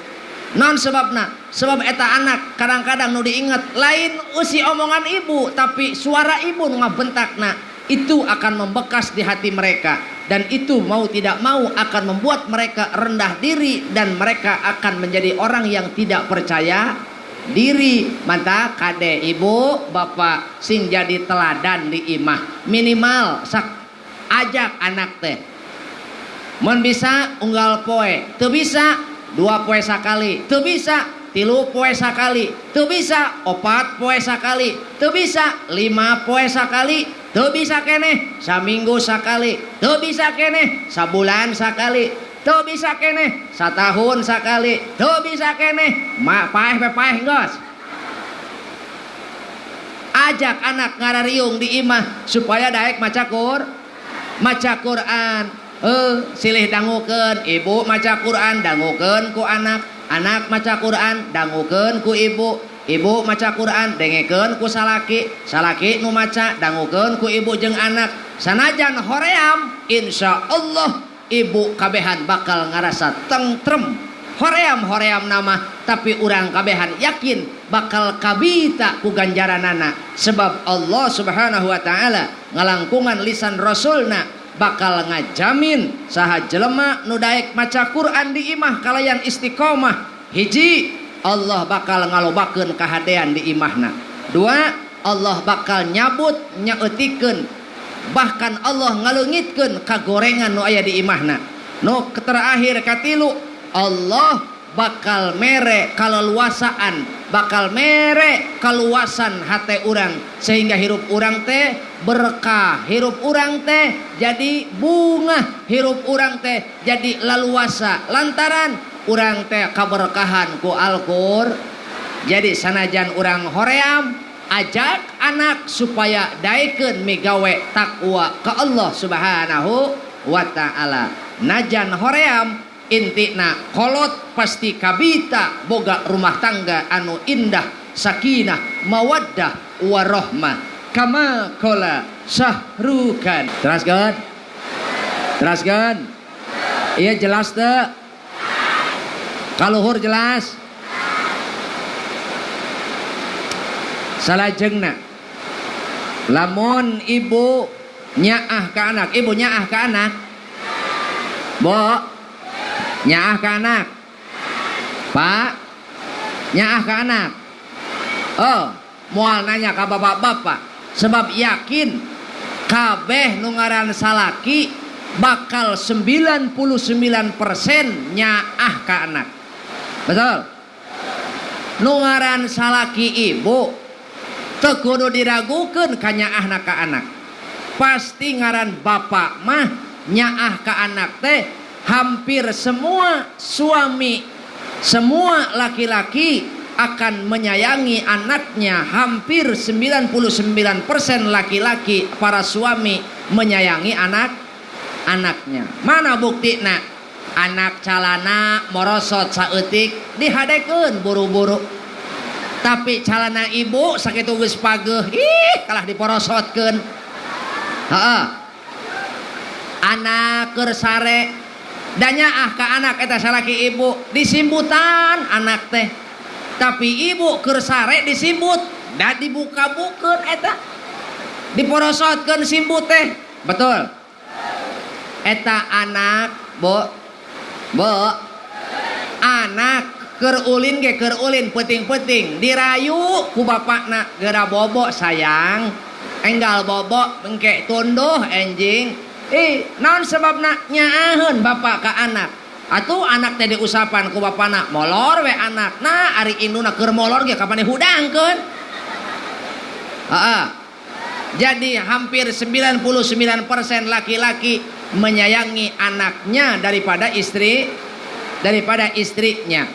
Non sebabna, sebab eta anak kadang-kadang nu diinget lain usi omongan ibu tapi suara ibu nu ngabentakna, itu akan membekas di hati mereka dan itu mau tidak mau akan membuat mereka rendah diri dan mereka akan menjadi orang yang tidak percaya diri. Mantap kade ibu bapak sing jadi teladan di imah, minimal sak ajak anak teh mun bisa unggal poe, teu bisa 2 poe sakali, teu bisa 3 poe sakali, teu bisa 4 poe sakali, teu bisa 5 poe sakali, teu bisa keneh saminggu sakali, teu bisa keneh sabulan sakali, teu bisa keneh satahun sakali, teu bisa keneh ma paeh paeh geus. Ajak anak ngarariung di imah supaya daek maca Quran. Silih dangukeun ibu maca Quran dangukeun ku anak, anak maca Quran dangukeun ku ibu, ibu maca Quran dengekeun ku salaki, salaki nu maca dangukeun ku ibu jeung anak. Sanajan hoream insya Allah ibu kabehan bakal ngarasa tentrem. Hoream-hoream nama tapi urang kabehan yakin bakal kabita ku ganjaranana sebab Allah Subhanahu wa taala ngalangkungan lisan rasulna bakal ngajamin saha jelema nu daek maca Quran di imah kalayan istiqomah. Hiji, Allah bakal ngalobakeun kahadean di imahna. Dua, Allah bakal nyabut nyaeutikeun bahkan Allah ngaleungitkeun kagorengan nu aya di imahna. Nu terakhir katilu, Allah bakal mere kaleluasaan, bakal mere keluasan hate urang sehingga hirup urang teh berkah, hirup urang teh jadi bunga, hirup urang teh jadi leluasa lantaran urang teh kaberkahan ku Al-Qur. Jadi sanajan urang hoream ajak anak supaya daekeun migawe takwa ke Allah Subhanahu wa taala. Najan hoream intina kolot pasti kabita boga rumah tangga anu indah, sakinah, mawaddah, warahmah. Kama kola sahrukan. Teraskan? Teraskan? Iya jelas teu? Kaluhur jelas? Salajengna lamun ibu nyaah ka anak, ibu nyaah ka anak, bo nyaah ka anak, pak nyaah ka anak. Oh, moal nanya ka bapak-bapak sebab yakin kabeh nu ngaran salaki bakal 99% nyaah ka anak. Betul? Nu ngaran salaki ibu teu kudu diragukeun ka nyaahna ka anak. Pasti ngaran bapak mah nyaah ka anak teh hampir semua suami, semua laki-laki akan menyayangi anaknya. Hampir 99% laki-laki para suami menyayangi anak-anaknya. Mana buktina? Anak calana morosot saeutik dihadekeun buru-buru. Tapi calana ibu sakitu geus pageuh, ih kalah diporosotkeun. Heeh. Anak keur sare da nyaah ka anak eta salaki ibu disimbutan anak teh. Tapi ibu keur sare disimbut Da dibuka-bukeun eta. Diporosotkeun simbu teh. Betul. Eta anak, Bu. Bu. Anak keur ulin ge keur ulin peuting-peuting dirayu ku bapakna geura bobo sayang. Enggal bobo engke tunduh enjing. Ih, naon sebabna nyaaheun bapak ka anak? Atuh anak teh diusapan ku bapana molor we anak. Nah, ari induna keur molor ge kapan dihudangkeun? Heeh. Jadi hampir 99% laki-laki menyayangi anaknya daripada istrinya.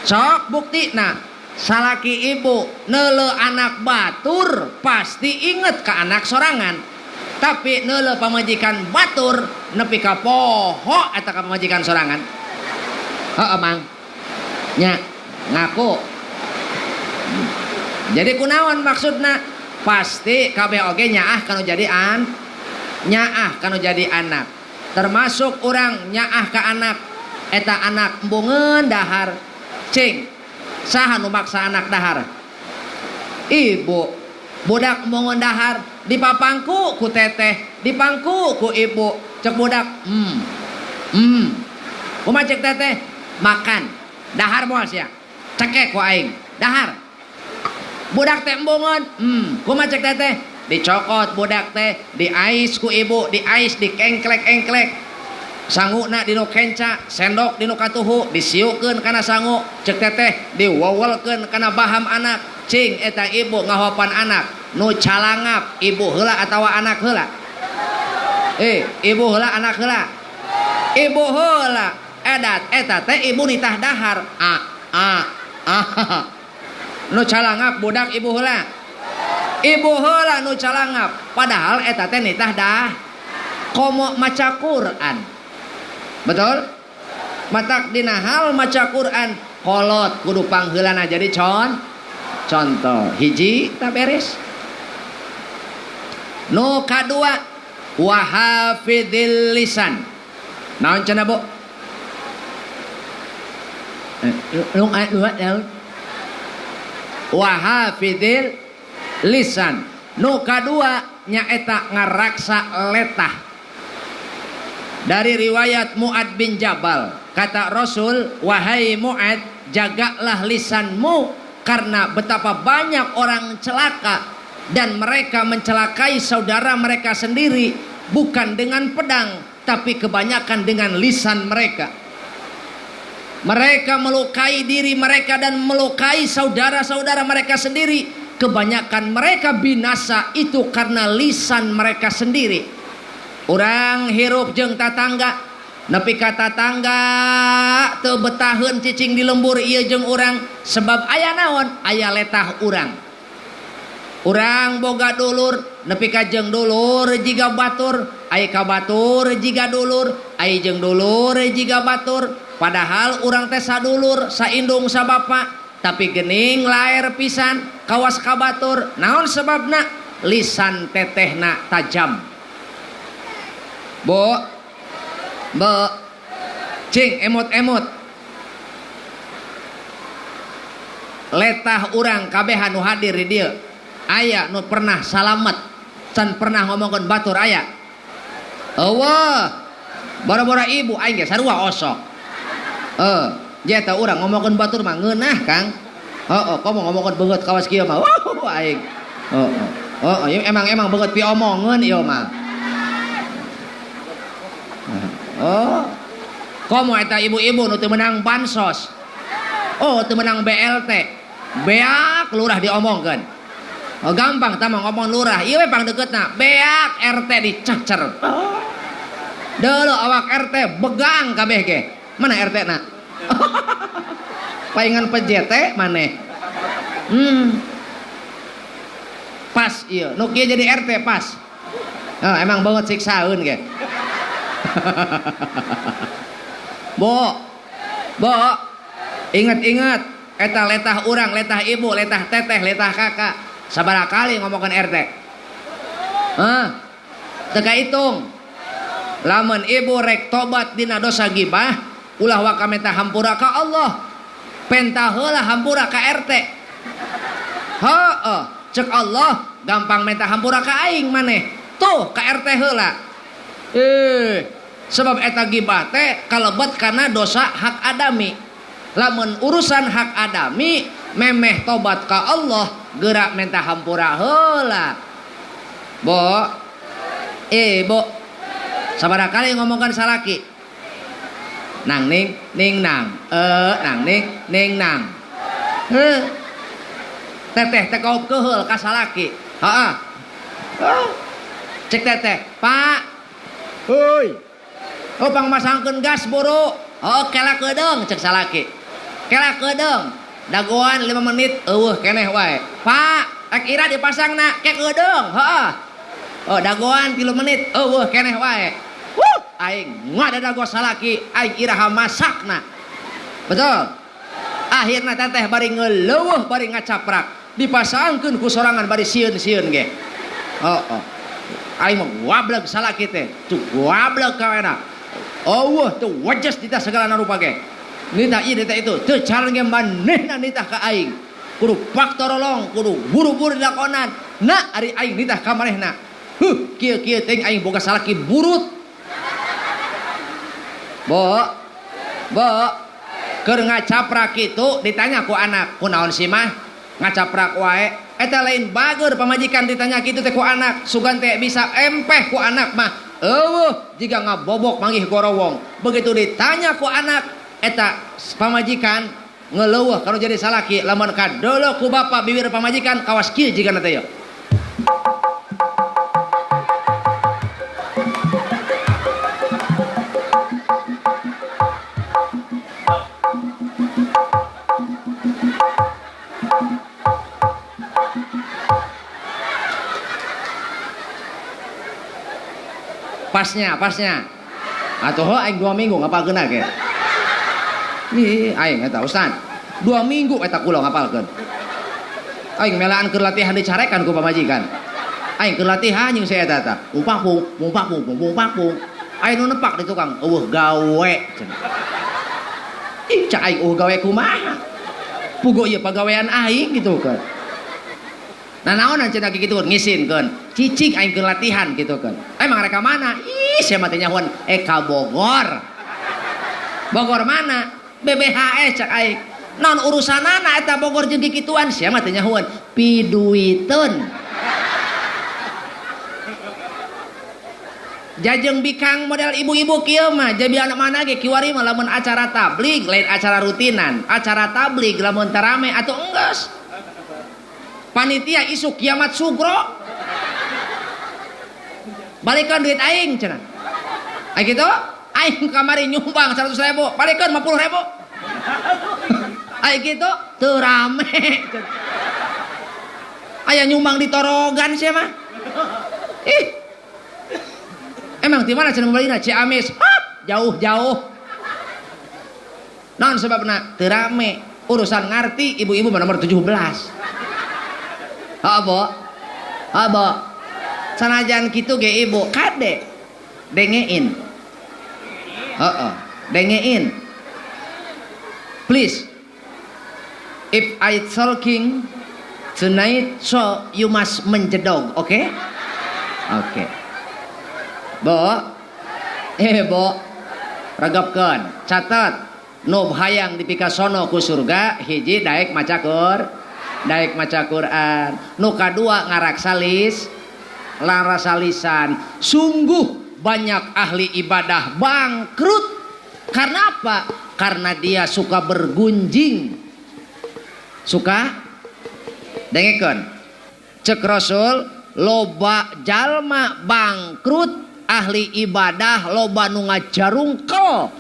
Sok bukti nah, salaki ibu neuleuh anak batur pasti inget ke anak sorangan. Tapi neuleuh pamajikan batur nepi ka poho eta ka pamajikan sorangan. Heeh, Mang. Nya, ngaku. Jadi kunaon maksudna? Pasti kabeh oge nyaah kanu jadi nyaah kanu jadi anak. Termasuk urang nyaah ka anak, eta anak embungeun dahar. Cing, saha nu maksa anak dahar? Ibu. Budak embungeun dahar dipapangku ku teteh, dipangku ku ibu. Cek budak, Kumaha cek teteh? Makan. Dahar moal sia. Cekek ku aing. Dahar. Budak teh embungeun, kumaha cek teteh? Dicokot budak teh, diais ku ibu, diais dikengklek-engklek. Sanguna dinu kenca, sendok dinu katuhu, disiukeun kana sangu, cek teteh diwowelkeun kana baham anak. Cing eta ibu ngahopan anak, nu calangap ibu heula atawa anak heula? Ibu heula anak heula? Ibu heula. Edat eta teh ibu nitah dahar. A a a. Nu calangap budak ibu heula. Ibu heula nu calangap, padahal eta teh nitah dah. Komo maca Quran. Betul? Matak dina hal maca Quran kolot kudu pangheulana jadi contoh. Hiji tak beres. Nu kadua wa hafidhil lisan. Naon cenah, Bu? Nu kadua naon? Wa hafidhil lisan. Nu kadua nyaeta ngaraksa letah. Dari riwayat Mu'ad bin Jabal, kata Rasul, wahai Mu'ad, jagalah lisanmu karena betapa banyak orang celaka dan mereka mencelakai saudara mereka sendiri bukan dengan pedang, tapi kebanyakan dengan lisan mereka. Mereka melukai diri mereka dan melukai saudara-saudara mereka sendiri. Kebanyakan mereka binasa itu karena lisan mereka sendiri. Urang hirup jeung tatangga, nepi ka tatangga teu betaheun cicing di lembur ieu jeung urang sebab aya naon? Aya letah urang. Urang boga dulur nepi ka jeung dulur jiga batur, aya ka batur jiga dulur, aya jeung dulur jiga batur. Padahal urang teh sadulur, saindung sabapa, tapi gening laer pisan kawas ka batur. Naon sebabna? Lisan tetehna tajam. Bu, bu, cing emot-emot. Letah urang kabehan nu hadir di dieu. Aya nu pernah salamet, can pernah ngomongkeun batur aya. Eueuh, boro-boro ibu aing ge sarua osok. Jeta urang ngomongkeun batur mah ngeunah, Kang. Heeh, komo ngomongkeun beungeut kawas kieu mah. Wah, aing. Heeh. Heeh, emang beungeut piomongeun ieu mah. Oh, komo eta ibu-ibu nu teu meunang bansos. Oh, teu meunang BLT. Beak lurah diomongkeun. Oh, gampang tah mah ngomong lurah. Ieu we pangdekeutna. Beak RT dicacer. Oh. Deuleu awak RT begang kabeh ge. Mana RT na? Paingan PJT maneh. Pas ieu. Nu kieu jadi RT pas. Oh, emang banget siksaeun ge. Bu, bu, ingat-ingat, eta letah urang, letah ibu, letah teteh, letah kakak. Sabaraha kali ngomongkeun RT? Hah? Teu kahitung. Lamun ibu rek tobat dina dosa gibah, ulah waka menta hampura ka Allah. Penta heula hampura ka RT. Heeh, Cek Allah gampang minta hampura ka aing maneh. Tuh ka RT heula. Sebab eta gibah teh kalebet kana dosa hak adami. Lamun urusan hak adami memeh tobat ka Allah geura minta hampura heula. Bo. Bo. Sabaraha kali ngomongkan salaki? Nang ning ning nang. Nang ning ning nang. Heuh. Teteh teh kaup keheul ka salaki. Heeh. Cek teteh, "Pak. Heuy. Oh pangmasangkeun gas buru." Oh kela kedeung cek salaki. Kela kedeung. Dagoan 5 menit eueuh keneh wae. Pak, rek ira dipasangna ke kedeung. Heeh. Oh dagoan 3 menit eueuh keneh wae. Wuh, aing ngadadago salaki, aing iraha masakna. Betul. Akhirna teteh bari ngeleuweuh bari ngacaprak. Dipasangkeun ku sorangan bari sieun-sieun ge. Oh. Aing mah wableg salaki teh. Tuh wableg kawena. Eueuh teu wajes ditah segala rupa ge. Nitah ieu nitah itu, teu cara ge manehna nitah ka aing. Kudu paktorolong, kudu buru-buru dilakonan. Na ari aing nitah ka manehna. Huh, kieu-kieu teh aing boga salaki burut. Bo. Bo. Keur ngacaprak kitu ditanya ku anak, kunaon sih mah? Ngacaprak wae. Eta lain bager pamajikan ditanya kitu teh ku anak, sugan teh bisa empeh ku anak mah. Eueuh jiga ngabobok manggih gorowong. Begitu ditanya ku anak, eta pamajikan ngeleuweuh kalau jadi salaki lamun kadolo ku bapa bibir pamajikan kawas kieu jigana teh yo. Pasnya, pasnya. Atuh aing 2 minggu ngapalkeun ge. Ih, aing eta Ustaz. 2 minggu eta kula ngapalkeun. Aing melaan keur latihan dicarekan ku pamajikan. Aing keur latihan jeung si eta tah. Mumpak pung, mumpak pung, mumpak pung. Aing nu nepak di tukang eueuh gawe cenah. Ih, cak aing eueuh gawe kumaha? Pugo ieu pagawean aing gitu kan. Nah naonan cenah kitu ngisinkeun. Cicing aing keur latihan gitu kan. Emang reka mana? Ih, sia mah teh nyahoan ka Bogor. Bogor mana? BBHS cak aing. Naon urusanana eta Bogor jeung kikituan sia mah teh nyahoan piduiteun. Jajeng bikang model ibu-ibu kieu mah jadi anak mana ge kiwari mah lamun acara tablig lain acara rutinan. Acara tablig lamun tarame atuh enggeus. Panitia isu kiamat sugro. Balikan duit aing cenah. Ai kitu? Aing kamari nyumbang 100.000, balikan 50.000. Ai kitu teu rame. Aya nyumbang di torogan sia mah. Ih. Emang di mana cenah meulina Ciamis? Hah, jauh-jauh. Naon sebabna? Teu rame. Urusan ngarti ibu-ibu mah nomor 17. Abo, abo, sanajan kitu ge ibu kade, dengein, heeh, dengein. Please, if I talking tonight, so you must menjedog, oke? Okay? Oke. Okay. Bo, bo, regepkeun, catat, nu hayang dipikasono ku surga, hiji daek maca Quran. Daek maca Quran, nu kadua ngaraksalis, larasalisan. Sungguh banyak ahli ibadah bangkrut. Karena apa? Karena dia suka bergunjing. Suka? Dengekeun. Cek Rasul, loba jalma bangkrut ahli ibadah loba nu ngajarungkel.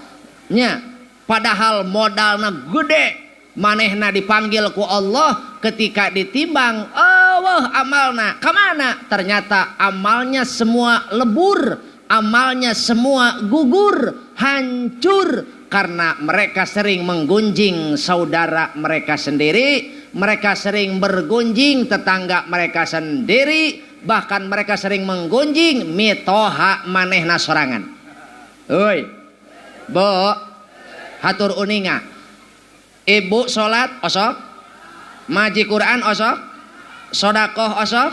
Nya, padahal modalna gede. Manehna dipanggil ku Allah ketika ditimbang, oh amalna kemana? Ternyata amalnya semua lebur, amalnya semua gugur, hancur karena mereka sering menggunjing saudara mereka sendiri, mereka sering bergunjing tetangga mereka sendiri, bahkan mereka sering menggunjing mitoha manehna sorangan. Oi, bo, hatur uninga. Ibu sholat osok, maji Quran osok, Sodakoh osok,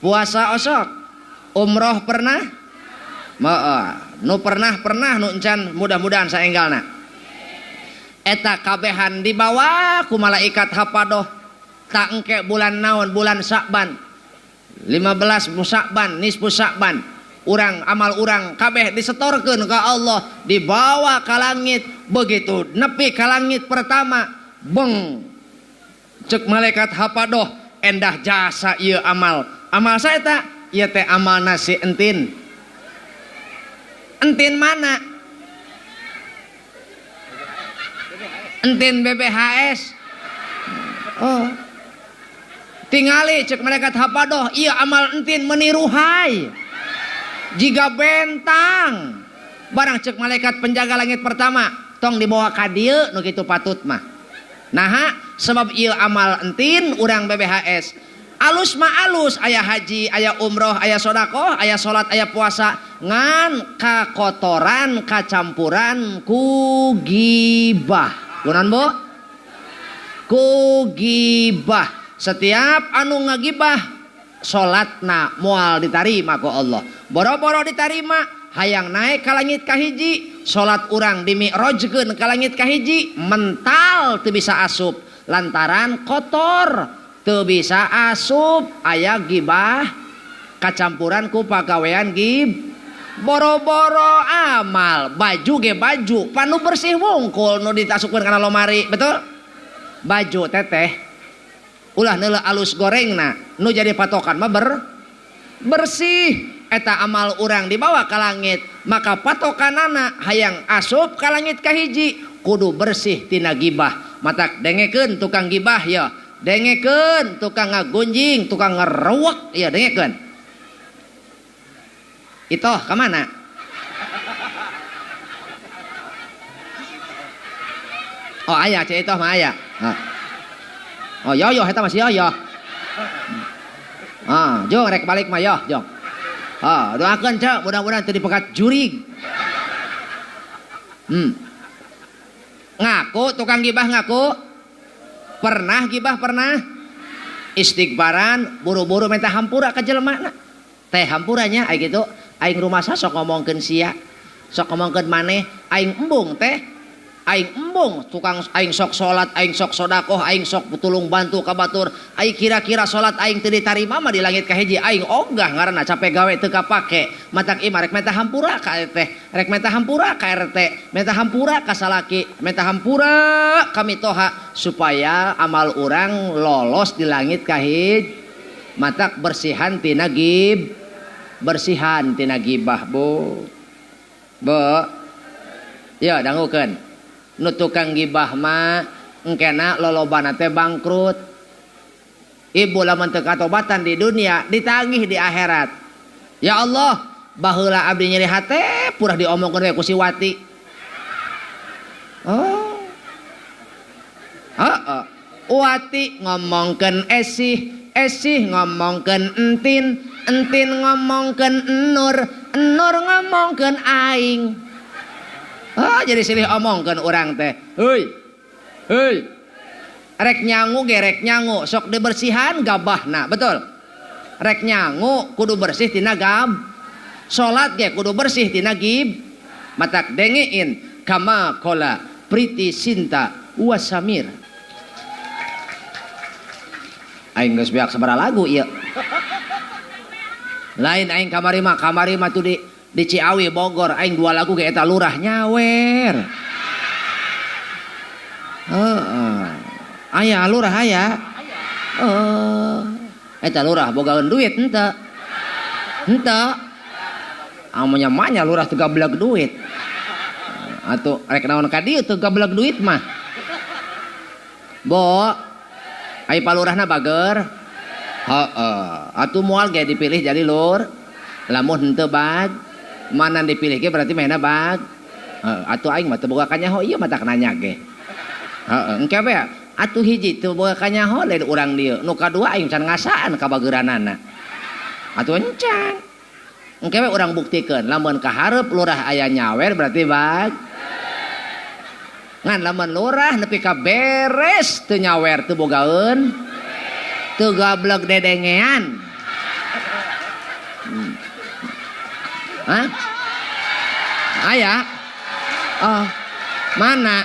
puasa osok, umroh pernah? Nu pernah nu encan mudah-mudahan saenggalna. Eta kabehan dibawa ku malaikat hapadoh tak engke bulan naon, bulan Sya'ban 15 Sya'ban, nisfu Sya'ban, urang amal urang kabeh disetorkeun ka Allah, dibawa ka langit. Begitu nepi ka langit pertama, beng cek malaikat hapadoh, endah jasa ieu amal. Amal saeta ieu teh amal nasi entin. Entin mana? Entin BBHS. Oh. Tingali cek malaikat hapadoh, ieu amal entin meniruhai. Jiga bentang. Barang cek malaikat penjaga langit pertama, tong dibawa ka dieu nu kitu patut mah. Naha sebab ieu amal entin urang BBHS. Alus mah alus, aya haji, aya umroh, aya sodakoh, aya salat, aya puasa, ngan kakotoran, kacampuran ku gibah. Kunaon Bu? Ku gibah. Setiap anu ngagibah salatna moal ditarima ku Allah. Boro-boro ditarima, hayang naik ka langit kahiji, salat urang dimi'rajkeun ka langit kahiji, mental teu bisa asup lantaran kotor. Teu bisa asup aya gibah kacampuran ku pagawean gib. Boro-boro amal, baju ge baju panu bersih wungkul nu ditasupkeun kana lomari, betul? Baju teteh ulah neuleuh alus gorengna, nu jadi patokan mah bersih. Eta amal urang dibawa ka langit, maka patokanana hayang asup ka langit kahiji kudu bersih tina gibah. Matak dengekeun tukang gibah ya, dengekeun tukang ngagunjing, tukang ngeruwek ya, dengekeun. Itoh ka mana? Oh aya cek itoh mah aya. Oh yoyo eta masih yoyo. Ah, jong rek balik mah yoh, jong. Ah, doakeun cek mudah-mudahan teu dipekat jurig. Ngaku tukang gibah ngaku. Pernah gibah pernah? Istighfaran buru-buru minta hampura ka jelema na. Teh hampuranya ai kitu, aing rumasa sok ngomongkeun sia, sok ngomongkeun maneh, aing embung teh. Aing embung tukang aing sok salat, aing sok sodakoh, aing sok tulung bantu ka batur. Aing kira-kira salat aing teu ditarima mah di langit kahiji, aing ogah ngaranna capek gawe teu kapake. Matak ieu rek minta hampura ka teh, rek minta hampura ka RT, minta hampura ka salaki, minta hampura ka mitoha supaya amal urang lolos di langit kahiji. Matak bersihan tina gib, bersihan tina gibah, Bu. Bu. Ya dangukeun. Nu tukang gibah mah engkena lolobana teh bangkrut. Ibu lamun teu katobatan di dunia ditagih di akhirat. Ya Allah, baheula abdi nyeri hate purah diomongkeun we ku si Wati. Oh. Heeh. Wati ngomongkeun Esih, Esih ngomongkeun Entin, Entin ngomongkeun Enur, Enur ngomongkeun aing. Ah, jadi silih omongkeun urang teh. Heuy. Heuy. Rek nyangu ge rek nyangu, sok dibersihan gabahna, betul? Rek nyangu kudu bersih tina gab. Salat ge kudu bersih tina gib. Matak dengein kama kola Priti Sinta Wasamir. Aing geus beak sabaraha lagu ieu. Lain aing kamari mah tuh di Ciawi Bogor aing dua lagu ge eta lurah nyawer. Heeh. Aya lurah aya. Heeh. Eta lurah bogaeun duit henteu. Henteu. Amunya manya lurah teu gableg duit. Atuh rek naon ka dieu teu gableg duit mah. Bo. Ai palurahna bager. Heeh. Atuh moal ge dipilih jadi lur. Lamun henteu bag, mana dipilih ge berarti mainna bag. Heeh, atuh aing mah teu boga kanyaho ieu mah tak nanya ge. Heeh, engke we atuh hiji teu boga kanyaho lain urang dieu. Nu kadua aing can ngasaan ka bageranana. Atuh encan. Engke we urang buktikeun lamun kahareup lurah aya nyawer berarti bag. Ngan lamun lurah nepi ka beres teu nyawer teu bogaeun. Teu gablek dedengean. Hah? Aya? Oh, mana?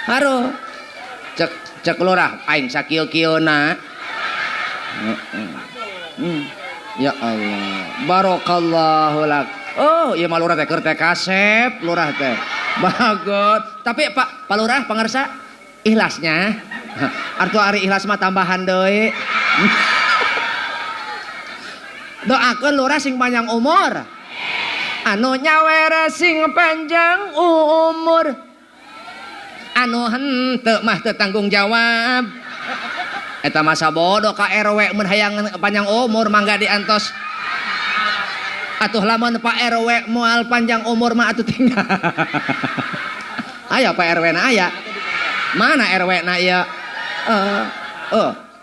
Haru. Cek lurah aing sakieu-kieuna. Ya Allah. Barakallahu lak. Oh, ieu mah lurah teh keur teh kasep, lurah teh. Bagus. Tapi Pak Lurah pangarsa ikhlasnya. Artu ari ikhlas mah tambahan deui. Doakeun lurah sing panjang umur. Anu nyawer sing panjang umur. Anu henteu mah teu tanggung jawab. Eta masa bodoh ka RW mun hayang panjang umur mangga diantos. Atuh lamun Pak RW moal panjang umur mah atuh tinggal. Aya Pak RW na aya. Mana RW na ieu?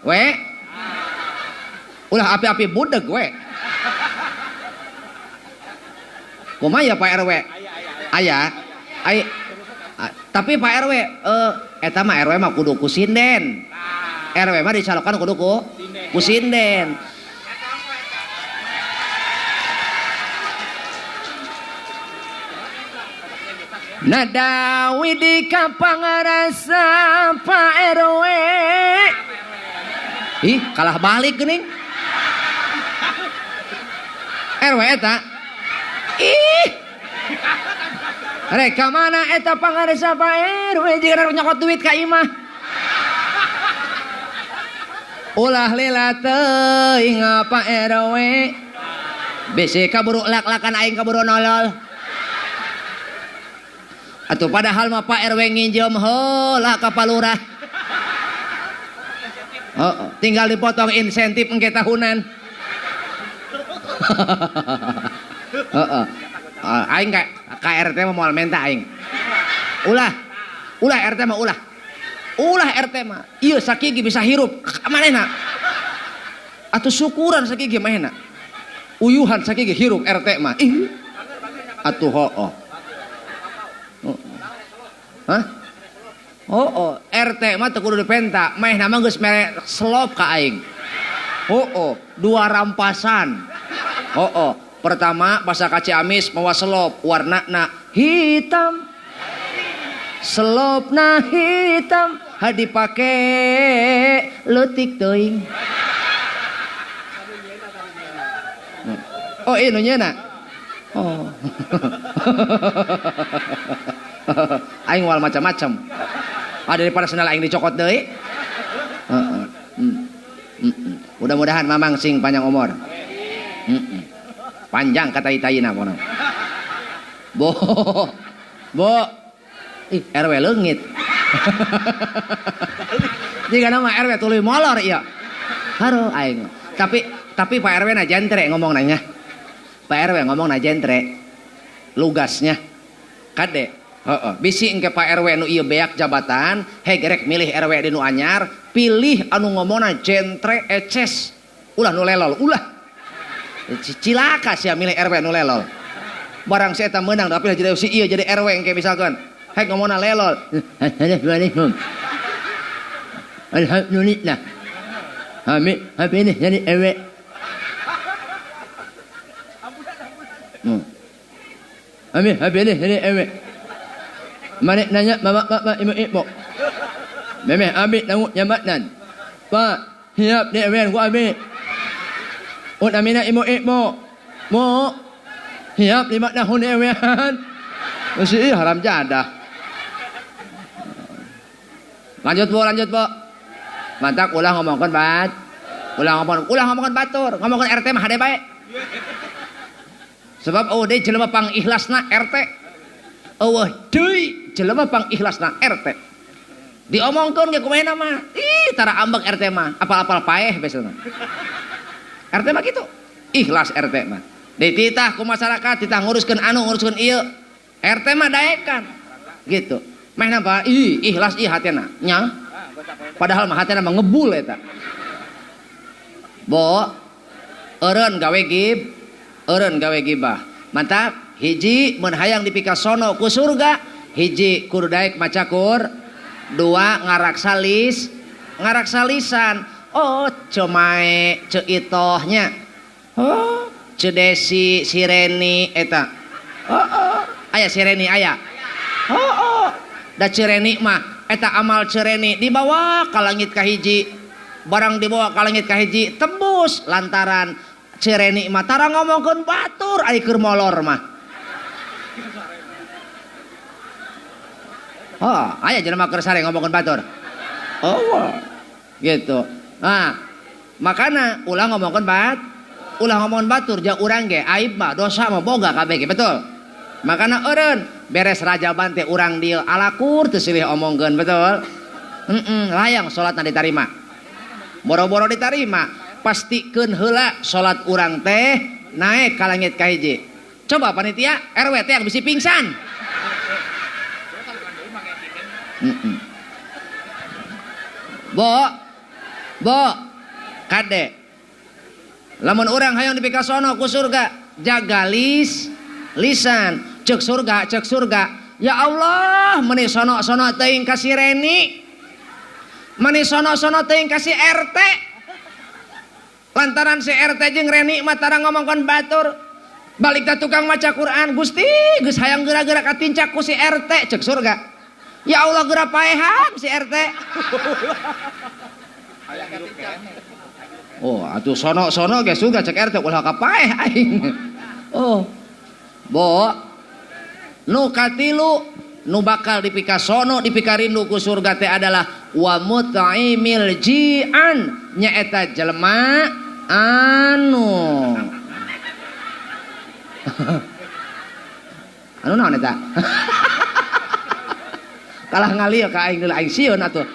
We. Ulah api-api budeg we. Kumaha ya Pak RW? Aya. Ai tapi Pak RW eta mah RW mah kudu ku sinden. RW mah dicalokan kudu ku sinden. Nada widika pangarasa Pak RW. Ih, kalah balik geuning. RW eta. Ih. Rek ka mana eta pangarasa Pak RW jeung nyokot duit ka imah. Ulah lila teuing Pak RW. Bisi kaburu lak-lakan aing kaburu nolol. Atuh padahal mah Pak RW nginjem heula ka Pak Lurah. Oh, tinggal dipotong insentif engke tahunan. Heeh. Aing ka RT mah moal menta aing. Ulah. Ulah RT mah ulah. Ulah RT mah. Ieu sakigi bisa hirup manehna. Atuh syukuran sakigi manehna. Uyuhan sakigi hirup RT mah. Ih. Atuh hooh. Hah? Oh, RT mah teu kudu dipenta, manehna mah geus mere selop ka aing. Oh, dua rampasan. Oh, pertama basa ka Ciamis mawa selop warnana hitam. Selopna hitam ha dipake leutik teuing. Oh, ieu nu nyeuna. Oh. Aing wal macam-macam. Ah daripada sendal aing dicokot deui. Heeh. Mudah-mudahan mamang sing panjang umur. Panjang kata itayina pokona. Bo. Bo. Ih, RW leungit. Jika nama RW tuluy molor ieu. Haruh aing. Tapi Pak RW na jentre ngomong nanya. Pak RW ngomong na jentre. Lugasnya. Kade. Heeh, bisi engke Pak RW nu ieu beak jabatan, heg rek milih RW di nu anyar, pilih anu ngomongna jentre eces. Ulah nu lelol, ulah. Cilaka sia milih RW nu lelol. Barang si eta meunang tapi jadi si ieu jadi RW engke misalkan. Heg ngomongna lelol. Assalamualaikum. Alhamdulillah. Amin, amin jadi RW. Amin, amin jadi RW. Mana nanya mama mama ibu ibu. Memeh ambil tanggung jabatan. Pak, siap dek wen ku ambil. Ut amina ibu ibu. Mo. Siap 5 tahun dek wen. Mesti haram jadah. Lanjut Bu, lanjut Bu. Mantak ulah ngomongkeun bat. Ulah ngomongkeun batur, ngomongkeun RT mah hade bae. Sebab oh deui jelema pangikhlasna RT. Eueuh deui jelema pangikhlasna RT. Diomongkeun ge kumaha mah. Ih, tara ambek RT mah, apal-apal paeh biasana. RT mah kitu. Ikhlas RT mah. Dititah ku masyarakat, titah nguruskeun anu, nguruskeun ieu. RT mah daekan. Gitu. Meh napa? Ih, ikhlas ih hatena. Nya. Padahal mah hatena mah ngebul eta. Bo, eureun gawe gib, eureun gawe gibah. Mantap. Hiji mun hayang dipikasono ku surga, hiji kudu daek maca Dua ngaraksa lis, ngaraksa lisan. Oh, cemae, ce itohnya. Oh, ce Desi, si Reni eta. Oh, oh. Aya si Reni aya. Oh, oh. Da ce Reni mah eta amal ce Reni dibawa ka langit kahiji. Barang dibawa ka langit kahiji tembus lantaran ce Reni mah tara ngomongkeun batur ari keur molor mah. Oh, aya jelema keur sare ngomongkeun batur. Oh, gitu. Nah, makana ulah ngomongkeun ulah ngomongkeun batur ja urang ge aib mah dosa mah boga kabeh ge, betul. Makana eureun beres rajaban teh urang dieu alakur teu silih omongkeun, betul. Layang salatna ditarima. Boro-boro ditarima, pastikeun heula salat urang teh naek ka langit kahiji. Coba panitia RW teh yang bisi pingsan. Bo, bo, kade. Lamun urang hayang dipikasono ku surga, jaga lisan. Cek surga, cek surga. Ya Allah, meni sono-sono teuing ka si Reni. Meni sono-sono teuing ka si RT. Lantaran si RT jeung Reni mah tara ngomongkeun batur. Balik ka tukang maca Quran, Gusti, geus hayang geura-geura katincak ku si RT, cek surga. Ya Allah geura paehan si RT. Oh, atuh sono-sono ge surga cek RT ulah ka paeh aing. Oh. Bo. Nu katilu nu bakal dipikasono dipikarindu ku surga teh adalah wa mut'imil ji'an, nyaeta jelema anu anu naon eta? Kalah ngalieu ka aing deui aing sieun atuh.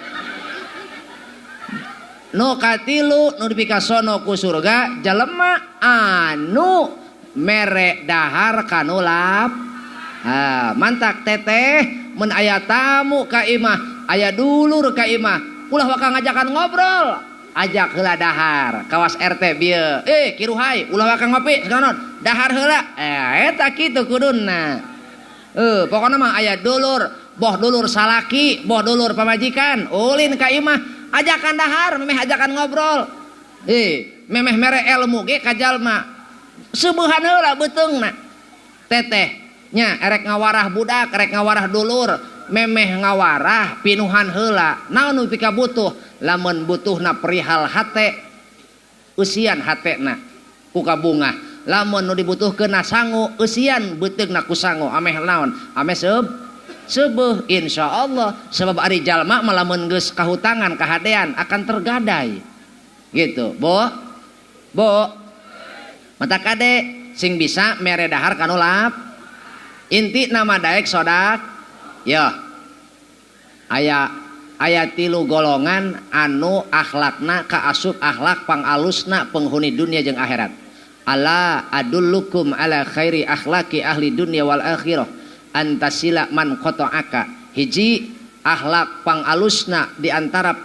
Nu katilu nu dipikasono ku surga jelema anu mere dahar kanu lap. Ha, mantak teteh mun aya tamu ka imah, aya dulur ka imah, ulah waka ngajakan ngobrol, ajak heula dahar, kawas RT bieu. Kiruhai, ulah waka ngopi sagala dahar heula. Eta kitu kuduna. Pokona mah aya dulur, boh dulur salaki, boh dulur pamajikan, ulin ka imah, ajakan dahar, memeh ajakan ngobrol. Memeh mere ilmu ge ka jalma. Seubehan heula beuteungna. Teteh nya erek ngawarah budak, erek ngawarah dulur, memeh ngawarah pinuhan heula. Naon nu pikabutuh? Lamun butuhna perihal hate, eusian hatena ku kabungah. Lamun nu dibutuhkeunna sangu, eusian beuteungna ku sangu. Ameh naon? Ameh seubeuh insyaallah. Sebab ari jalma mah lamun geus kahutangan kahadean akan tergadai. Gitu. Bo. Bo. Mata kade sing bisa mere dahar kanu lap. Inti nama daek sodak ya aya tilu golongan anu akhlakna kaasup akhlak pangalusna penghuni dunia jeung akhirat. Ala adullukum ala khairi akhlaki ahli dunia wal akhirah antasila man qata'aka. Hiji akhlak pangalusna di antara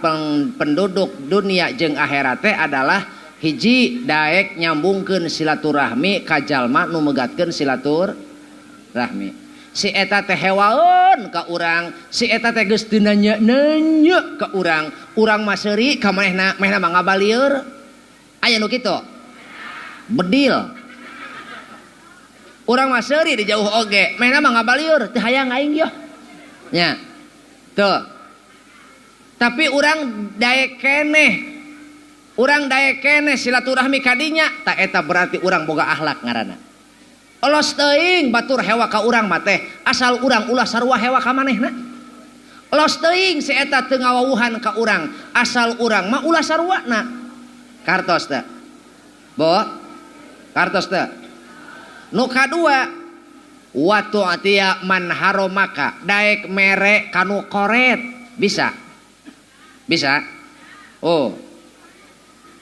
penduduk dunia jeung akhirat teh adalah hiji daek nyambungkeun silaturahmi ka jalma nu megatkeun silaturahmi. Si eta teh hewaeun ka urang, si eta teh geus teu nanya-nanya ka urang, urang mah seuri ka manehna, manehna mah ngabalieur. Aya nu kitu. Bedil. Urang mah seuri di jauh oge, manehna mah ngabalieur, teu hayang aing yeuh. Nya. Tuh. Tapi urang daek keneh. Urang daek keneh silaturahmi ka dinya, ta eta berarti urang boga akhlak ngaranna. Olos teuing batur hewa ka urang mah teh, asal urang ulah sarua hewa ka manehna. Olos teuing si eta teu ngawawuhan ka urang, asal urang mah ulah saruana. Kartos teh. Bo. Kartos teh. Nu kadua, wa tu'tiya man haromaka, daek mere kanu koret. Bisa. Bisa. Oh.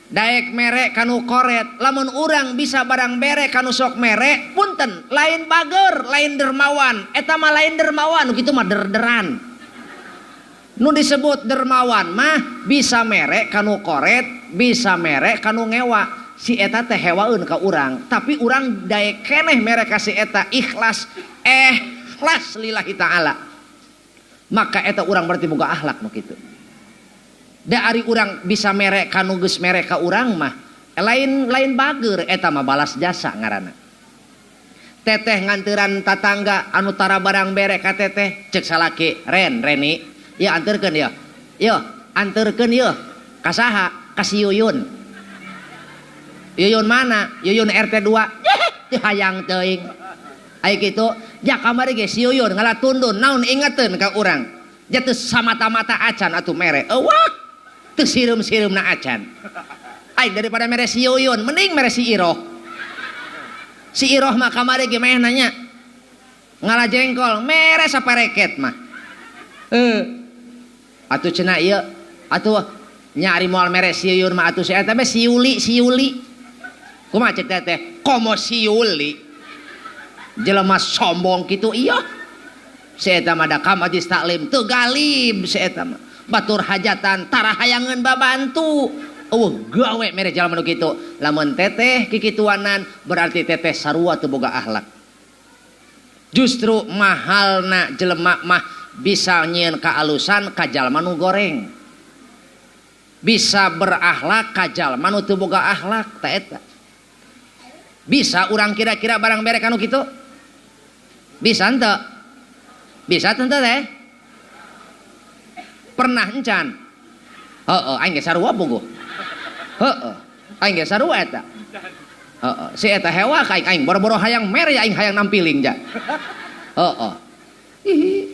Daek mere kanu koret, lamun urang bisa barang bere kanu sok mere, punten, lain bager, lain dermawan, eta mah lain dermawan, nu kitu mah derderan. Nu disebut dermawan mah bisa mere kanu koret, bisa mere kanu ngewa. Si eta teh hewaeun ka urang, tapi urang daek keneh mere ka si eta ikhlas, ikhlas lillahi ta'ala. Maka eta urang berarti boga akhlak nu kitu. Da ari urang bisa mere ka nu geus mere ka urang mah lain bager, eta mah balas jasa ngaranna. Teteh nganteran tatangga anu tara barang bere ka teteh, cek salaki, "Ren, Reni, ya anterkeun ya. Yo, anterkeun yeuh." Ka saha? Ka si Yuyun. Yuyun mana? Yuyun RT 2. Teu hayang teuing. Ai kitu, ja kamari ge si Yuyun ngala tundun naon ingeteun ka urang. Ja teu samata-mata acan atuh mere. Euwah, teu sireum-sireumna acan. Ai daripada mere si Yuyun, mending mere si Iroh. Si Iroh mah kamari ge meh nanya. Ngala jengkol, mere sapareket mah. Atuh cenah ieu, atuh nya ari moal mere si Yuyun mah atuh si eta mah si Yuli, si Yuli. Kumaha cek teteh? Komo si Yuli. Jelema sombong kitu ieu. Si eta mah da ka majlis taklim teu galib si eta mah. Batur hajatan tara hayangeun babantu. Eueuh gawe mere jalma nu kitu. Lamun teteh kikituanan berarti teteh sarua teu boga akhlak. Justru mahalna jelema mah bisa nyieun kaalusan ka jalma nu goreng. Bisa berakhlak ka jalma nu teu boga akhlak ta eta. Bisa urang kira-kira barang mere kanu kitu? Bisa henteu? Bisa teu teh? Pernah encan? Heeh, aing ge sarua bogoh. Heeh, aing ge sarua eta. Heeh, si eta hewa ka aing, aing boro-boro hayang mere aing hayang nampiling ja. Heeh. Ih,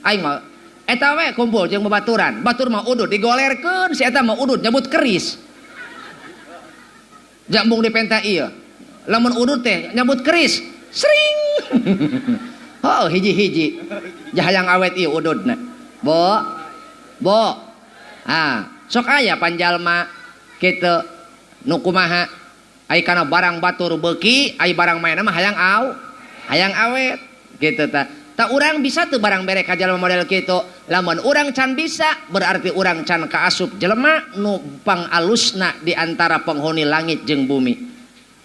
aing mah eta we kumpul jeung babaturan. Batur mah udud digolerkeun, si eta mah udud nyebut keris. Jambung dipenta ieu. Lamun udud teh nyebut keris, sering. Heuh, hiji-hiji. Ja hayang awet ieu ududna. Bo. Bo. Ah, sok aya panjalma kitu nu kumaha ai kana barang batur beuki, ai barang maena mah hayang au, hayang awet kitu tah. Ta urang bisa teu barang bere ka jalma model kitu. Lamun urang can bisa, berarti urang can kaasup jelema nu pangalusna di antara penghuni langit jeung bumi.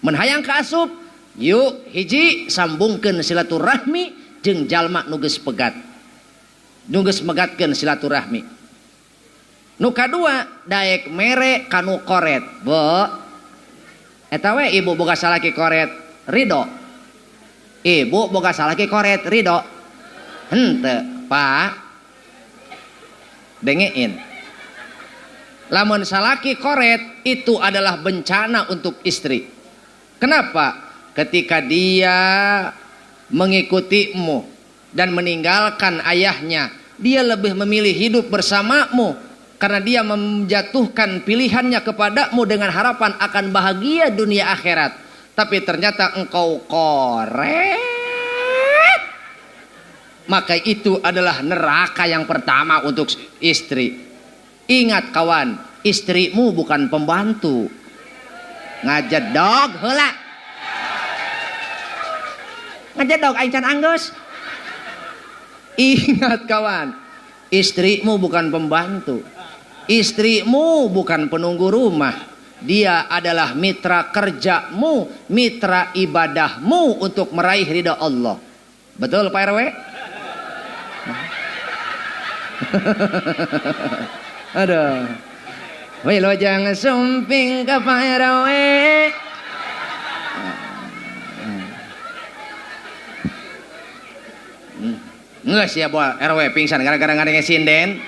Mun hayang kaasup, yuk hiji sambungkeun silaturahmi jeung jalma nu geus pegat. Nu geus megatkeun silaturahmi. Nu kadua daek mere kanu koret. Bo. Eta we ibu boga salaki koret, ridho. Ibu boga salaki koret, ridho. Henteu, Pak. Dengein. Lamun salaki koret itu adalah bencana untuk istri. Kenapa? Ketika dia mengikutimu dan meninggalkan ayahnya, dia lebih memilih hidup bersamamu karena dia menjatuhkan pilihannya kepadamu dengan harapan akan bahagia dunia akhirat. Tapi ternyata engkau koret, maka itu adalah neraka yang pertama untuk istri. Ingat kawan, istrimu bukan pembantu. Ngajedog heula. Ngajedog aing can anggeus. Ingat kawan, istrimu bukan pembantu. Istrimu bukan penunggu rumah. Dia adalah mitra kerjamu, mitra ibadahmu untuk meraih ridha Allah. Betul Pak RW? Aduh. Wilujeng sumping ke Pak RW. Geus ya boal RW pingsan gara-gara ngadenge sinden.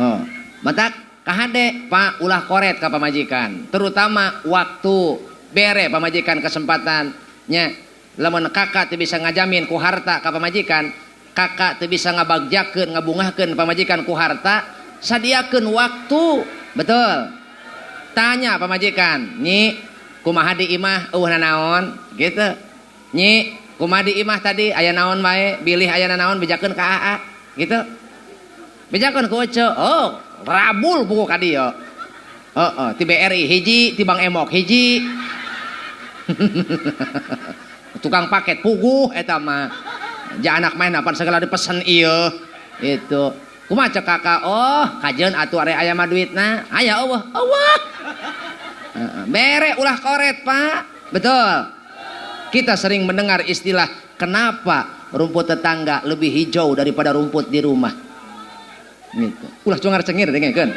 Oh, matak kahade Pak ulah koret ka pamajikan, terutama waktu bere pamajikan kesempatan nya. Lamun kakak teu bisa ngajamin ku harta ka pamajikan, kakak teu bisa ngabagjakeun ngabungahkeun pamajikan ku harta, sadiakeun waktu. Betul. Tanya pamajikan, "Nyi, kumaha di imah eueuh nanaon?" Gitu. "Nyi, kumaha di imah tadi aya naon wae, bilih aya nanaon bejakeun ka aa." Gitu. Bejakeun ku ece. Oh, rabul buku ka dieu. Heeh, ti BRI hiji, ti Bank Emok hiji. Tukang paket puguh eta mah. Ja anak main apan segala dipesen ieu. Itu. Kumaha cek kakak? Oh, kajeun atuh are aya mah duitna. Aya eueuh. Eueuh. Bere ulah koret, Pak. Betul. Kita sering mendengar istilah, kenapa rumput tetangga lebih hijau daripada rumput di rumah? Gitu. Ulah cungar cengir dengekeun.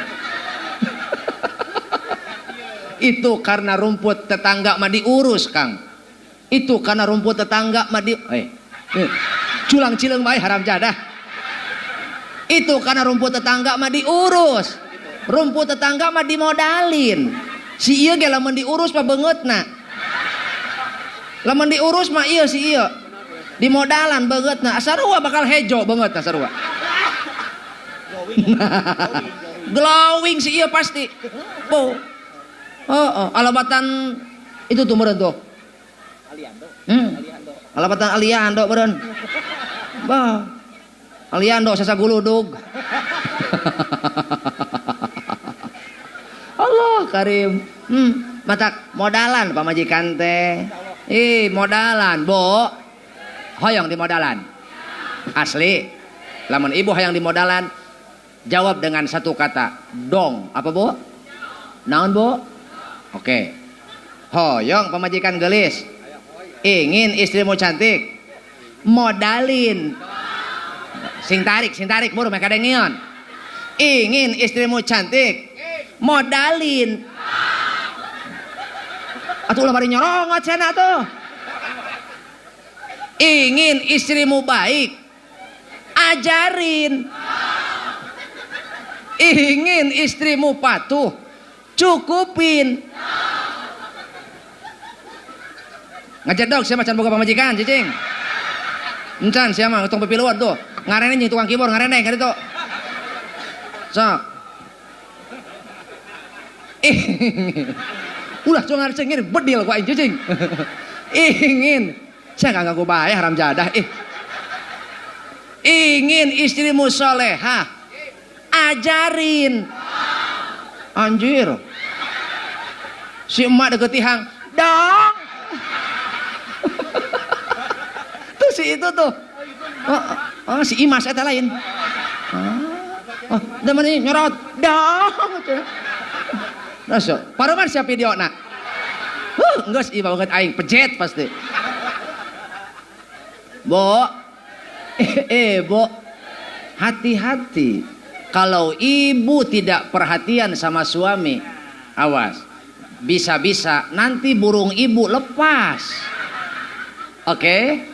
Itu karena rumput tetangga mah diurus, Kang. Itu karena rumput tetangga mah di culang cileung bae haram jadah. Itu karena rumput tetangga mah diurus. Rumput tetangga mah dimodalin. Si ieu ge lamun diurus mah beungeutna. Lamun diurus mah ieu si ieu. Dimodalan beungeutna. Sarua bakal hejo beungeutna sarua. Glowing si ieu pasti. Oh. Oh, alabatan itu tuh meureun tuh. Aliando. Aliando. Alabatan Aliando meureun. Bah. Aliando sasaguludug. Allah Karim. Matak modalan pamajikan teh. Ih, modalan, Bu. Hoyong dimodalan. Asli. Lamun ibu hoyong dimodalan, jawab dengan satu kata, dong. Apa, Bu? Naon, Bu? Oke. Hoyong pamajikan gelis. Ingin istrimu cantik. Modalin. Sing tarik buru mereka dengion. Ingin istrimu cantik. Modalin. Atuh ulah bari nyorongot cenah tuh. Ingin istrimu baik. Ajarin. Ingin istrimu patuh. Cukupin. Ngajedog sia macan boga pamajikan cicing. Encan sia mah tong pipiluan tuh. Ngarene jeung tukang keyboard ngarene ka ditu. Sok. Ulah cungar cengir bedil ku aing cicing. Ingin saya enggak ganggu bae haram jadah. Ingin istrimu solehah. Ajarin. Anjir. Si emak deket tihang, dong. Tuh si itu tuh. Oh, si Imas eta lain. Oh, da mana nyorot? Dong. Nah, so, paruman siap video na. Geus ieu banget aing pejet pasti. Bo. Bo. Hati-hati. Kalau ibu tidak perhatian sama suami, awas. Bisa-bisa nanti burung ibu lepas. Oke?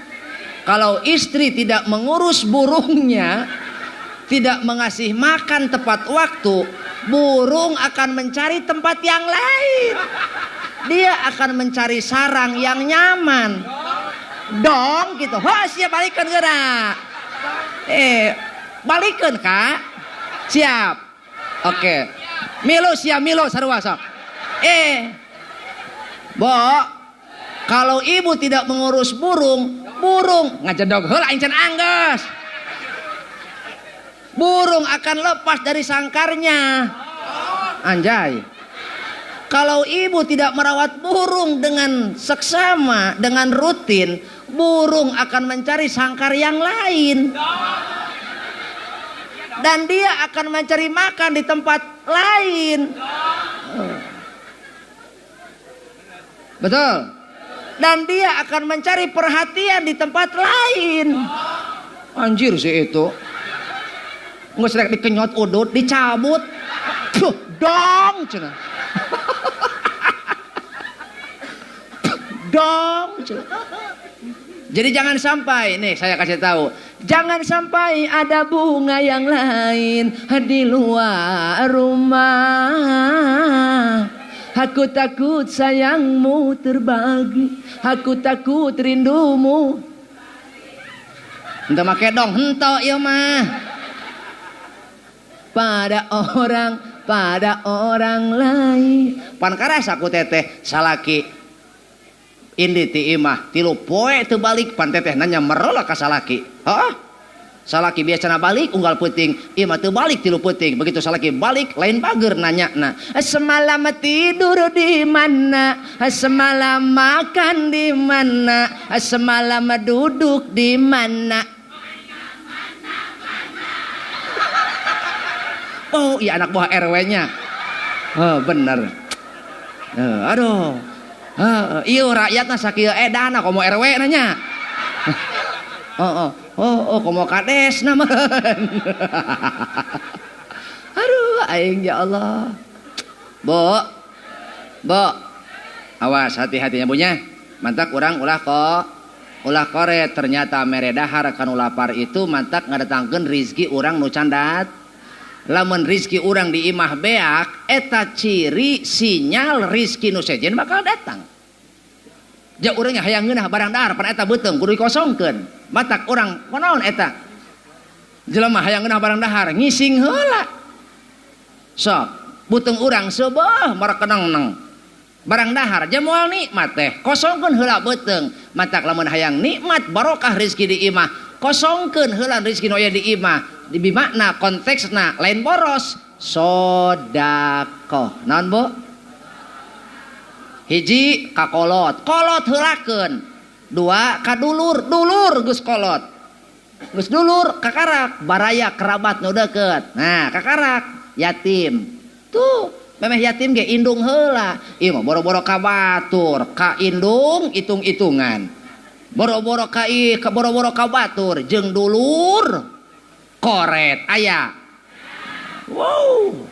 Kalau istri tidak mengurus burungnya, tidak mengasih makan tepat waktu, burung akan mencari tempat yang lain. Dia akan mencari sarang yang nyaman. Dong gitu. Ho, siap balikan geura. Balikan, Kak. Siap. Oke. Milo siap milo sarua sok. Bo, kalau ibu tidak mengurus burung, burung ngajedog heula aing can anggeus. Burung akan lepas dari sangkarnya. Anjay. Kalau ibu tidak merawat burung dengan seksama, dengan rutin, burung akan mencari sangkar yang lain. Dan dia akan mencari makan di tempat lain. Betul. Dan dia akan mencari perhatian di tempat lain. Anjir sih itu. Nggak serek dikenyot udut, dicabut. Puh, dong cenah. Dong cenah. Jadi jangan sampai, nih saya kasih tahu, jangan sampai ada bunga yang lain di luar rumah. Aku takut sayangmu terbagi, aku takut rindumu. Entah make dong, hento ieu mah. Pada orang lain. Pan karasa ku teteh salaki indi ti imah tilu poe teu balik pan teteh nanya merola ka salaki. Hah? Salaki biasana balik unggal peuting, ieu mah teu balik tilu peuting. Begitu salaki balik lain bager nanyana. Semalam tidur di mana? Semalam makan di mana? Semalam duduk di mana? Oh, iya anak buah RW-nya. Oh, bener. Aduh. Iya rakyatna sakieu edana komo RW nanya. Oh, komo kades na meureun. Aing ya Allah. Bu. Bu. Awas hati-hatinya bunya. Mantak urang ulah kok. Ulah koret ternyata mere dahar kanu lapar itu mantak ngadatangkeun rizki urang nu candat. Lamun rizki urang di imah beak eta ciri sinyal rizki nu sejen bakal datang. Ja urangnya hayang ngeunah barang dahar pan eta beuteung kudu dikosongkeun. Matak urang kunaon eta? Jelema hayang ngeunah barang dahar ngising heula. Sok beuteung urang seubeuh marakeneng-neng. Barang dahar ja moal nikmat teh kosongkeun heula beuteung. Matak lamun hayang nikmat barokah rizki di imah kosongkeun heula rizki nu aya di imah. Di makna konteksna lain boros sodakoh. Naon Bu? Hiji ka kolot, kolot heulakeun. Dua ka dulur, dulur geus kolot. Geus dulur kakarak baraya kerabat nu deukeut. Nah, kakarak yatim. Tuh, memeh yatim ge indung heula. Ieu mah boro-boro ka batur, ka indung hitung-hitungan. Boro-boro ka ieu, boro-boro ka batur jeung dulur koret aya. Wow.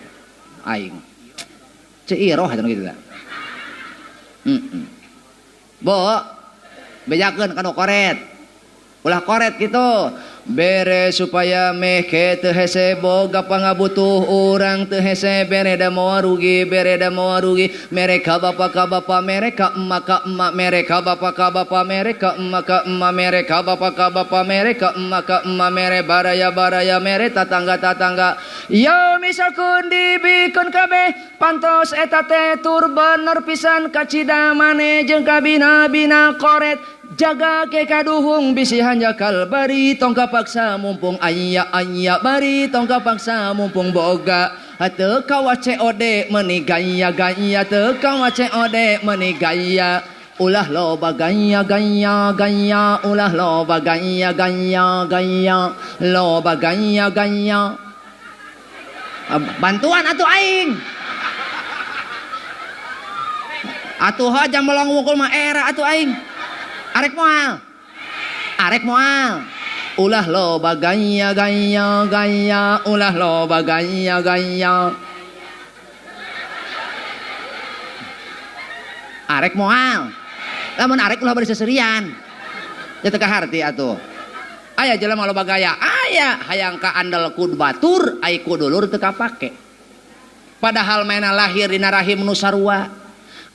Aing. Ceu iroh cenah kitu tah. Bo, bejakeun kanu koret. Ulah koret gitu. Bere supaya meh ke teu hese boga pangabutuh urang teu hese bere da moal rugi bere da moal rugi mere ka bapa mere ka emak mere ka bapa mere ka emak mere ka bapa mere ka emak mere baraya baraya mere tatangga tatangga ya misalkeun dibikeun kabeh pantos eta teh tur bener pisan kacida maneh jeung kabina-bina koret jaga ke kaduhung bisi hanjakal bari tong kapaksa mumpung aya aya bari tong kapaksa mumpung boga teu kawa COD meuni gaya gaya teu kawa COD meuni gaya ulah loba gaya gaya gaya ulah loba gaya gaya gaya loba gaya gaya bantuan atuh aing atuh aja melong wungkul mah era atuh aing arek moal arek moal ulah loba gaya gaya gaya ulah loba gaya gaya arek moal lamun arek ulah bari seserian ya teu kaharti atuh aya jelema loba gaya aya hayang ka andel ku batur ai ku dulur teu kapake padahal maena lahir dina rahim nu sarua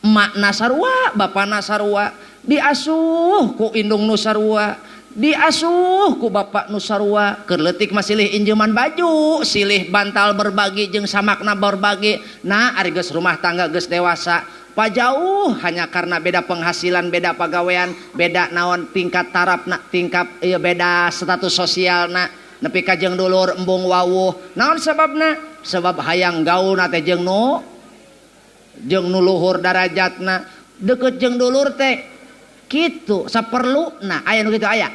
emakna sarua bapana sarua diasuh ku indung nu sarua diasuh ku bapak nu sarua keur leutik mah silih injeman baju silih bantal berbagi jeung samakna berbagi. Nah ari geus rumah tangga geus dewasa pajauh hanya karena beda penghasilan beda pagawean beda naon tingkat tarafna tingkat ieu beda status sosialna nepi ka jeung dulur embung wawuh naon sababna sebab hayang gaulna teh jeung nu luhur darajatna deukeut jeung dulur teh kitu saperluna aya nu kitu aya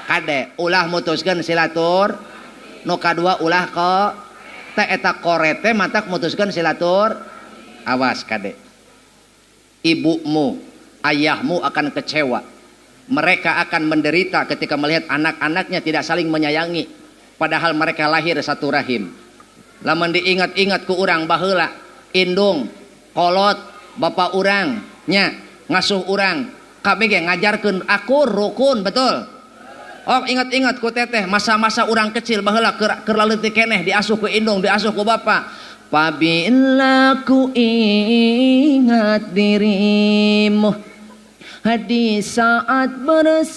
kade ulah mutuskeun silatur nu kadua ulah ko teh eta koret teh matak mutuskeun silatur awas kade ibumu ayahmu akan kecewa mereka akan menderita ketika melihat anak-anaknya tidak saling menyayangi padahal mereka lahir satu rahim lamun diingat-ingat ku urang baheula indung kolot bapak urang nya ngasuh urang KBG ngajarkeun akur rukun betul. Oh ingat-ingat ku teteh masa-masa urang kecil baheula keur laleutik keneh diasuh ku indung diasuh ku bapak. Pabila ku ingat dirimu di saat bersama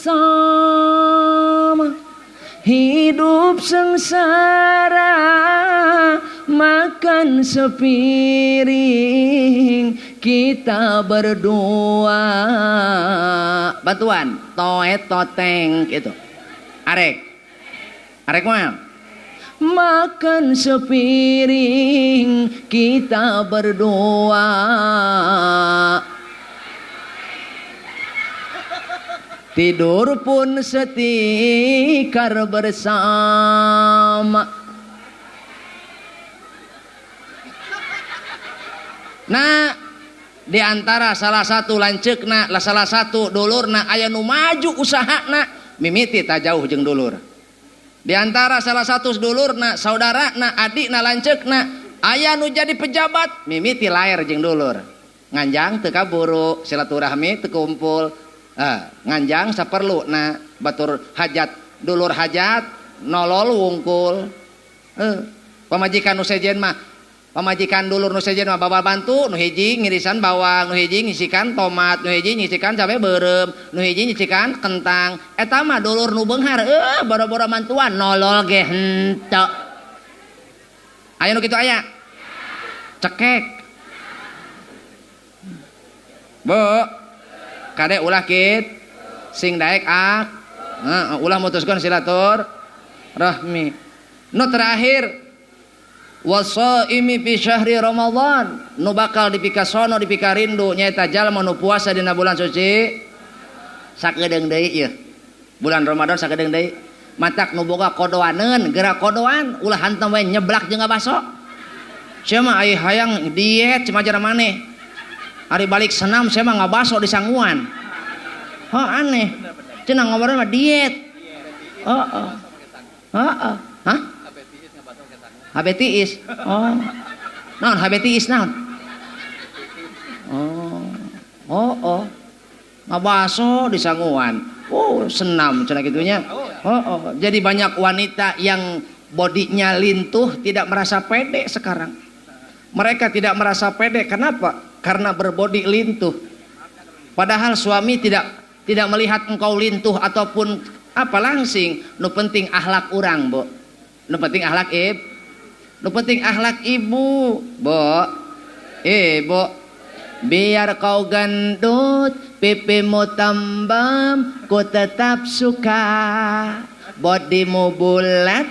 hidup sengsara makan sepiring kita berdua. Bantuan toet toteng gitu arek arek moal makan sepiring kita berdua. Tidur pun setikar bersama. Nah, di antara salah satu lanceukna, salah satu dulurna aya nu maju usahana, mimiti tak jauh jeung dulur. Di antara salah satu dulurna, saudarana, adikna, lanceukna Aya nu jadi pejabat mimiti laer jeung dulur. Nganjang teu kaburu, silaturahmi teu kumpul. Nganjang saperlu na batur hajat, dulur hajat nolol wungkul. Pamajikan nu sejen mah, pamajikan dulur nu sejen mah bawa bantu, nu hiji ngirisan bawang, nu hiji ngisikan tomat, nu hiji ngisikan cabe beureum, nu hiji ngisikan kentang. Eta mah dulur nu beunghar, boro-boro mantuan nolol ge henteu. Aya nu kitu aya? Cekek. Bu, kade ulah kit sing daek ak, ulah mutuskeun silaturahmi. Nu terakhir wasaimi fi syahri Ramadan, nu bakal dipikasono dipikarindu nyaeta jalma nu puasa dina bulan suci sakedeung deui ieu. Bulan Ramadan sakedeung deui. Matak nu boga kodoaneun, geura kodoan, ulah hantam we nyeblak jeung ngabaso. Sia mah ai hayang diet cuma maneh. Ari balik senam sia mah ngabaso di sanguan. Heuh aneh. Cenah ngobrol mah diet. Heeh. Heeh. Hah? HB tiis. Oh. Naon HB tiis naon? Oh. Oh, oh. Ngabaso di sanguan. Oh, senam cenah kitunya. Oh, oh. Jadi banyak wanita yang bodinya lintuh tidak merasa pede sekarang. Mereka tidak merasa pede. Kenapa? Karena berbodi lintuh. Padahal suami tidak melihat engkau lintuh ataupun apa langsing. Nu penting akhlak urang, Bu. Nu penting akhlak ib. Nu penting akhlak ibu, Bu. Ibu, biar kau gendut, pipimu tembem, ku tetap suka. Bodimu bulat,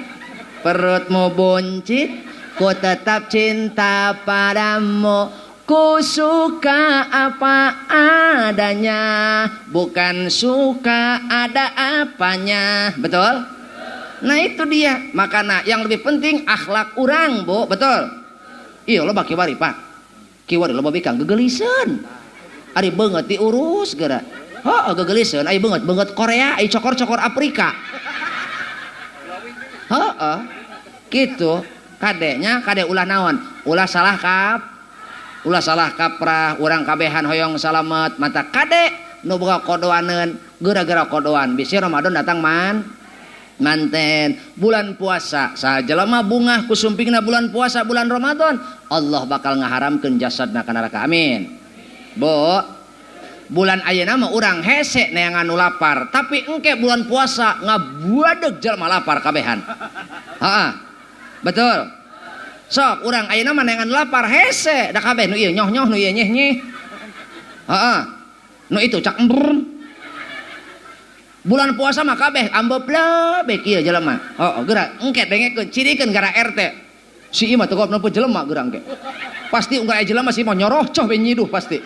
perutmu buncit, ku tetap cinta padamu. Ku suka apa adanya, bukan suka ada apanya. Betul? Nah itu dia. Makanya yang lebih penting akhlak urang, Bu. Betul? Iya loba kiwari, Pak. Kiwari loba bikang gegeliseun. Ari beungeut diurus geura. Heuh gegeliseun ari beungeut, beungeut Korea, ari cokor-cokor Afrika. Heeh. Kitu. Kadenya kade ulah naon? Ulah salah kap. Ulah salah kaprah, urang kabehan hoyong salamet, mata kade nu boga kodoaneun, geura-geura kodoan. Bisi Ramadan datang man. Manten bulan puasa sajelema bungah kusumpingna bulan puasa bulan Ramadan, Allah bakal ngaharamkeun jasadna ka neraka. Amin. Bu, bulan ayeuna mah urang hese neangan nu lapar, tapi engke bulan puasa ngabuadeg jelema lapar kabehan. Heeh. Betul. Sok urang ayeuna mah neangan lapar hese da kabeh nu ieu nyoh-nyoh nu ieu nyeh-nyeh. Heeh. Nu itu cak embrem. Bulan puasa mah kabeh ambepleh bae kieu jelema. Heeh, geura engke dengekeun cirikeun gara RT. Si ieu mah teu nempo jelema geura engke. Pasti unggal aya jelema si mah nyorocoh we nyiduh pasti.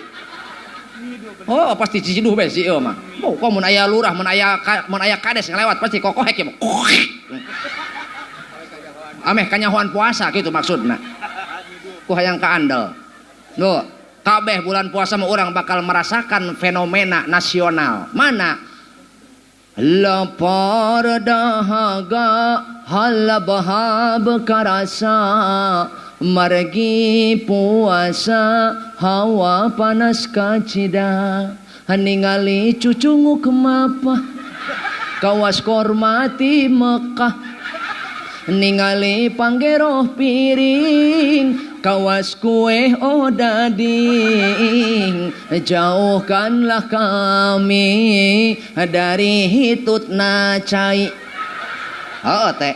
Oh, pasti ciduh we si ieu mah. Oh, kok mun aya lurah, mun aya kades ngelewat pasti kokohek ieu mah. Ameh kanyahoan puasa kitu maksudna. Ku hayang kaandel. Duh, kabeh bulan puasa mah urang bakal merasakan fenomena nasional. Mana? Lapar dahaga halabahab karasa margi puasa hawa panas kacida ningali cucunguk mapah kawas kormati Mekah ningali panggeroh piring kawas kue odading jauhkanlah kami dari hitut nacai. Oh teh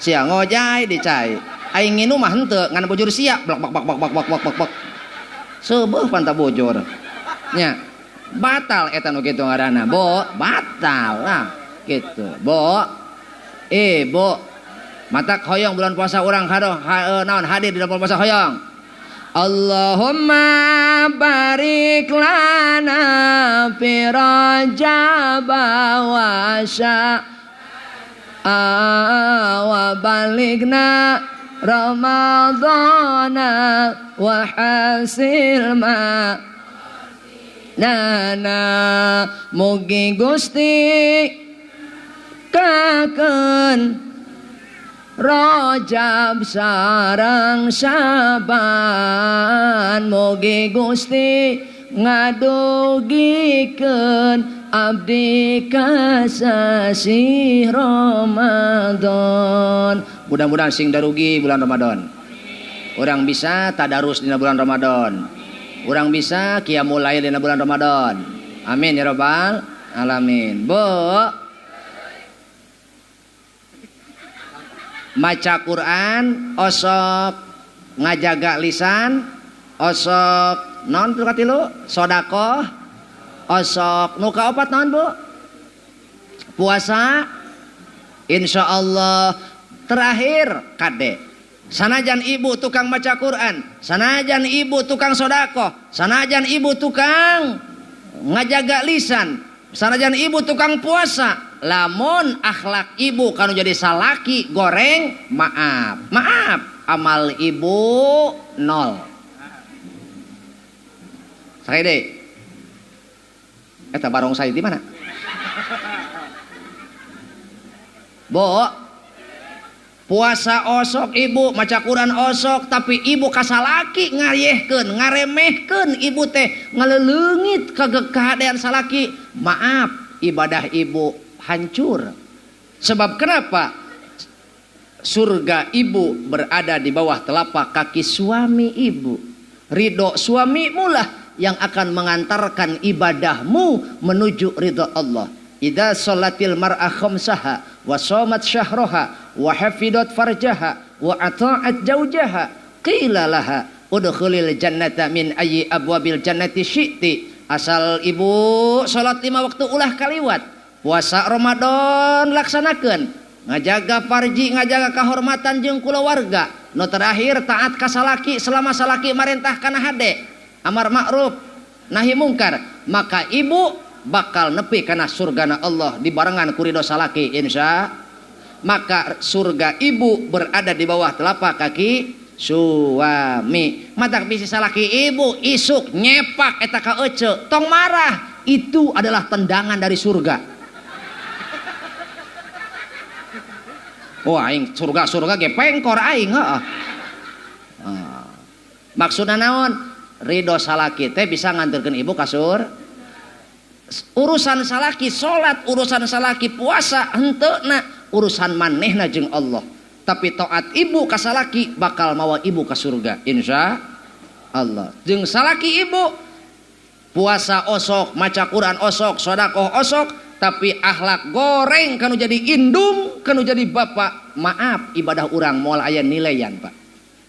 sia ngojai dicai aing nginum mah henteu ngan bujur sia blak bak bak bak bak bak bak bak seubeuh panta bujur nya batal eta nu kitu ngaranna, Bo. Batal lah kitu, Bo. Bo, matak hoyong bulan puasa urang kado naon hadir di dalam bulan puasa hoyong. Allahumma barik lana fi Rajab wa wa balighna Ramadhana wa hasil ma nana. Mugi Gusti kaken Rajab sareng Saban mugi Gusti ngadugikeun abdi ka sasih Ramadan. Mudah-mudahan sing darugi bulan Ramadan. Orang bisa tadarus dina bulan Ramadan. Orang bisa qiyamul lail dina bulan Ramadan. Amin ya rabbal alamin. Bu, maca Quran osok, ngajaga lisan osok, non tu katilu sodakoh osok, nu kaopat naon Bu? Puasa insyaallah. Terakhir kade, sanajan ibu tukang maca Quran, sanajan ibu tukang sodakoh, sanajan ibu tukang ngajaga lisan, sanajan ibu tukang puasa, lamun akhlak ibu kanu jadi salaki goreng, maaf, maaf, amal ibu nol. Sakit deh. Eta barong saya di mana? Bo, puasa osok ibu, maca Quran osok, tapi ibu kasalaki ngayehkeun, ngaremehkeun ibu teh ngaleleungit kahadean salaki. Maaf, ibadah ibu hancur. Sebab kenapa? Surga ibu berada di bawah telapak kaki suami ibu. Ridho suamimu lah yang akan mengantarkan ibadahmu menuju ridho Allah. Idza sholatil mar'a khamsaha wa shamat syahraha wa hafidat farjaha wa ata'at jaujaha qila laha udkhulil jannata min ayyi abwabil jannati syi'ti. Asal ibu salat 5 waktu ulah kaliwat, puasa Ramadan laksanakeun, ngajaga farji, ngajaga kehormatan jeung kulawarga. Nu terakhir taat ka salaki selama salaki marentah kana hade, amar ma'ruf nahi mungkar, maka ibu bakal nepi kana surgana Allah dibarengan ku ridho salaki insya. Maka surga ibu berada di bawah telapak kaki suami. Matak bisi salaki ibu isuk nyepak eta ka ece, tong marah, itu adalah tendangan dari surga. Oh aing surga-surga ge pengkor aing heeh. Maksudna naon? Ridho salaki teh bisa nganterkeun ibu ka surga. Urusan salaki salat, urusan salaki puasa henteu na, urusan manehna jeung Allah. Tapi taat ibu ka salaki bakal mawa ibu ka surga insya Allah. Jeung salaki ibu puasa osok, maca Quran osok, sedekah osok, tapi akhlak goreng kanu jadi indung, kanu jadi bapak, maaf ibadah urang moal aya nilaian Pak.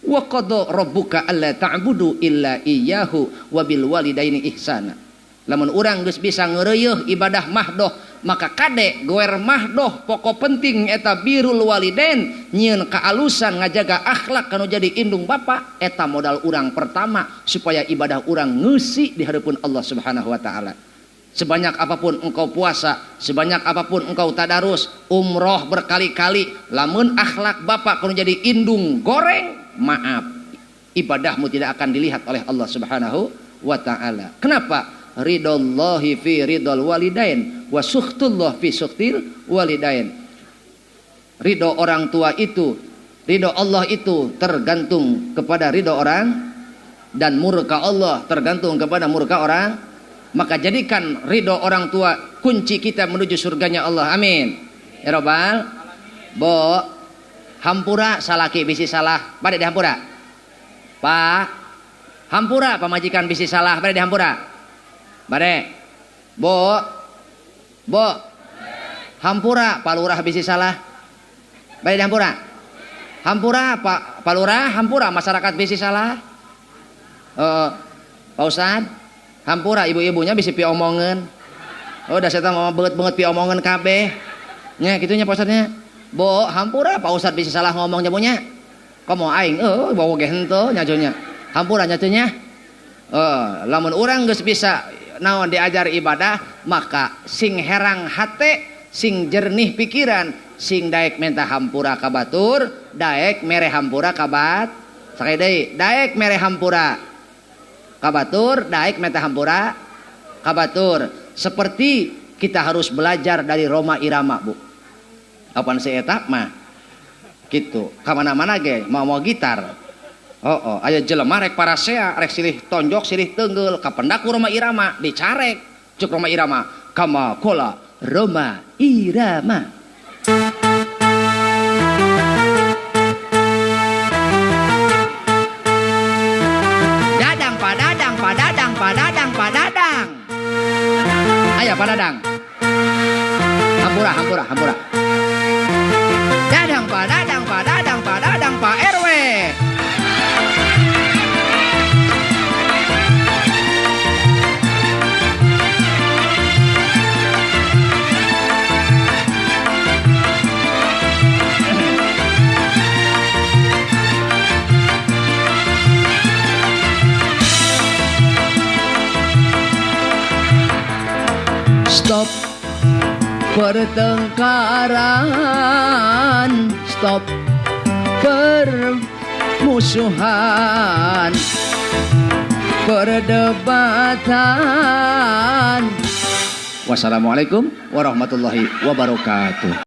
Wa qada rabbuka alla ta'budu illa iyyahu wa bil walidaini ihsana. Lamun urang geus bisa ngeureuyeuh ibadah mahdoh, maka kade goer mahdoh pokok penting eta birrul walidain, nyieun kaalusan ngajaga akhlak kanu jadi indung bapak, eta modal urang pertama supaya ibadah urang ngeusi di hareupeun Allah Subhanahu wa taala. Sebanyak apapun engkau puasa, sebanyak apapun engkau tadarus, umroh berkali-kali, lamun akhlak bapak kanu jadi indung goreng, maaf, ibadahmu tidak akan dilihat oleh Allah Subhanahu wa taala. Kenapa? Ridallahi fi ridal walidain wa sukhtullah fi sukhtil walidain. Ridho orang tua itu, ridho Allah itu tergantung kepada ridho orang, dan murka Allah tergantung kepada murka orang. Maka jadikan ridho orang tua kunci kita menuju surganya Allah. Amin ya robbal. Bo, hampura salaki bisi salah, bade dihampura. Pak, hampura pamajikan bisi salah, bade dihampura. Bade. Bo, bo, hampura Pak Lurah bisi salah, bade dihampura. Hampura Pak Lurah, hampura masyarakat bisi salah. Pak Ustad, hampura ibu-ibunya bisi piomongeun. Oh, dah saya mau banget-banget piomongeun kabeh. Nya kitunya Pak Ustadnya. Bo, hampura Pak Ustad bisi salah ngomong jamunya. Komo aing bawa ge henteu nyajonya. Hampura nyatunya. Lamun urang geus bisa naon diajar ibadah, maka sing herang hate, sing jernih pikiran, sing daek minta hampura ka batur, daek mere hampura ka bat. Sakali deui, daek mere hampura ka batur, daek minta hampura ka batur. Seperti kita harus belajar dari Roma Irama, Bu. Kapan si eta mah? Gitu. Ka mana-mana ge mawa gitar. Oh, aya jelema rek parasea, rek silih tonjok, silih tenggel, kapendak ku Rhoma Irama, dicarek. Cek Rhoma Irama, kama kola Rhoma Irama. Dadang padadang padadang padadang padadang. Aya padadang. Hampura hampura hampura. Dadang padadang padadang padadang Pak RW. Stop pertengkaran, stop permusuhan, perdebatan. Wassalamualaikum warahmatullahi wabarakatuh.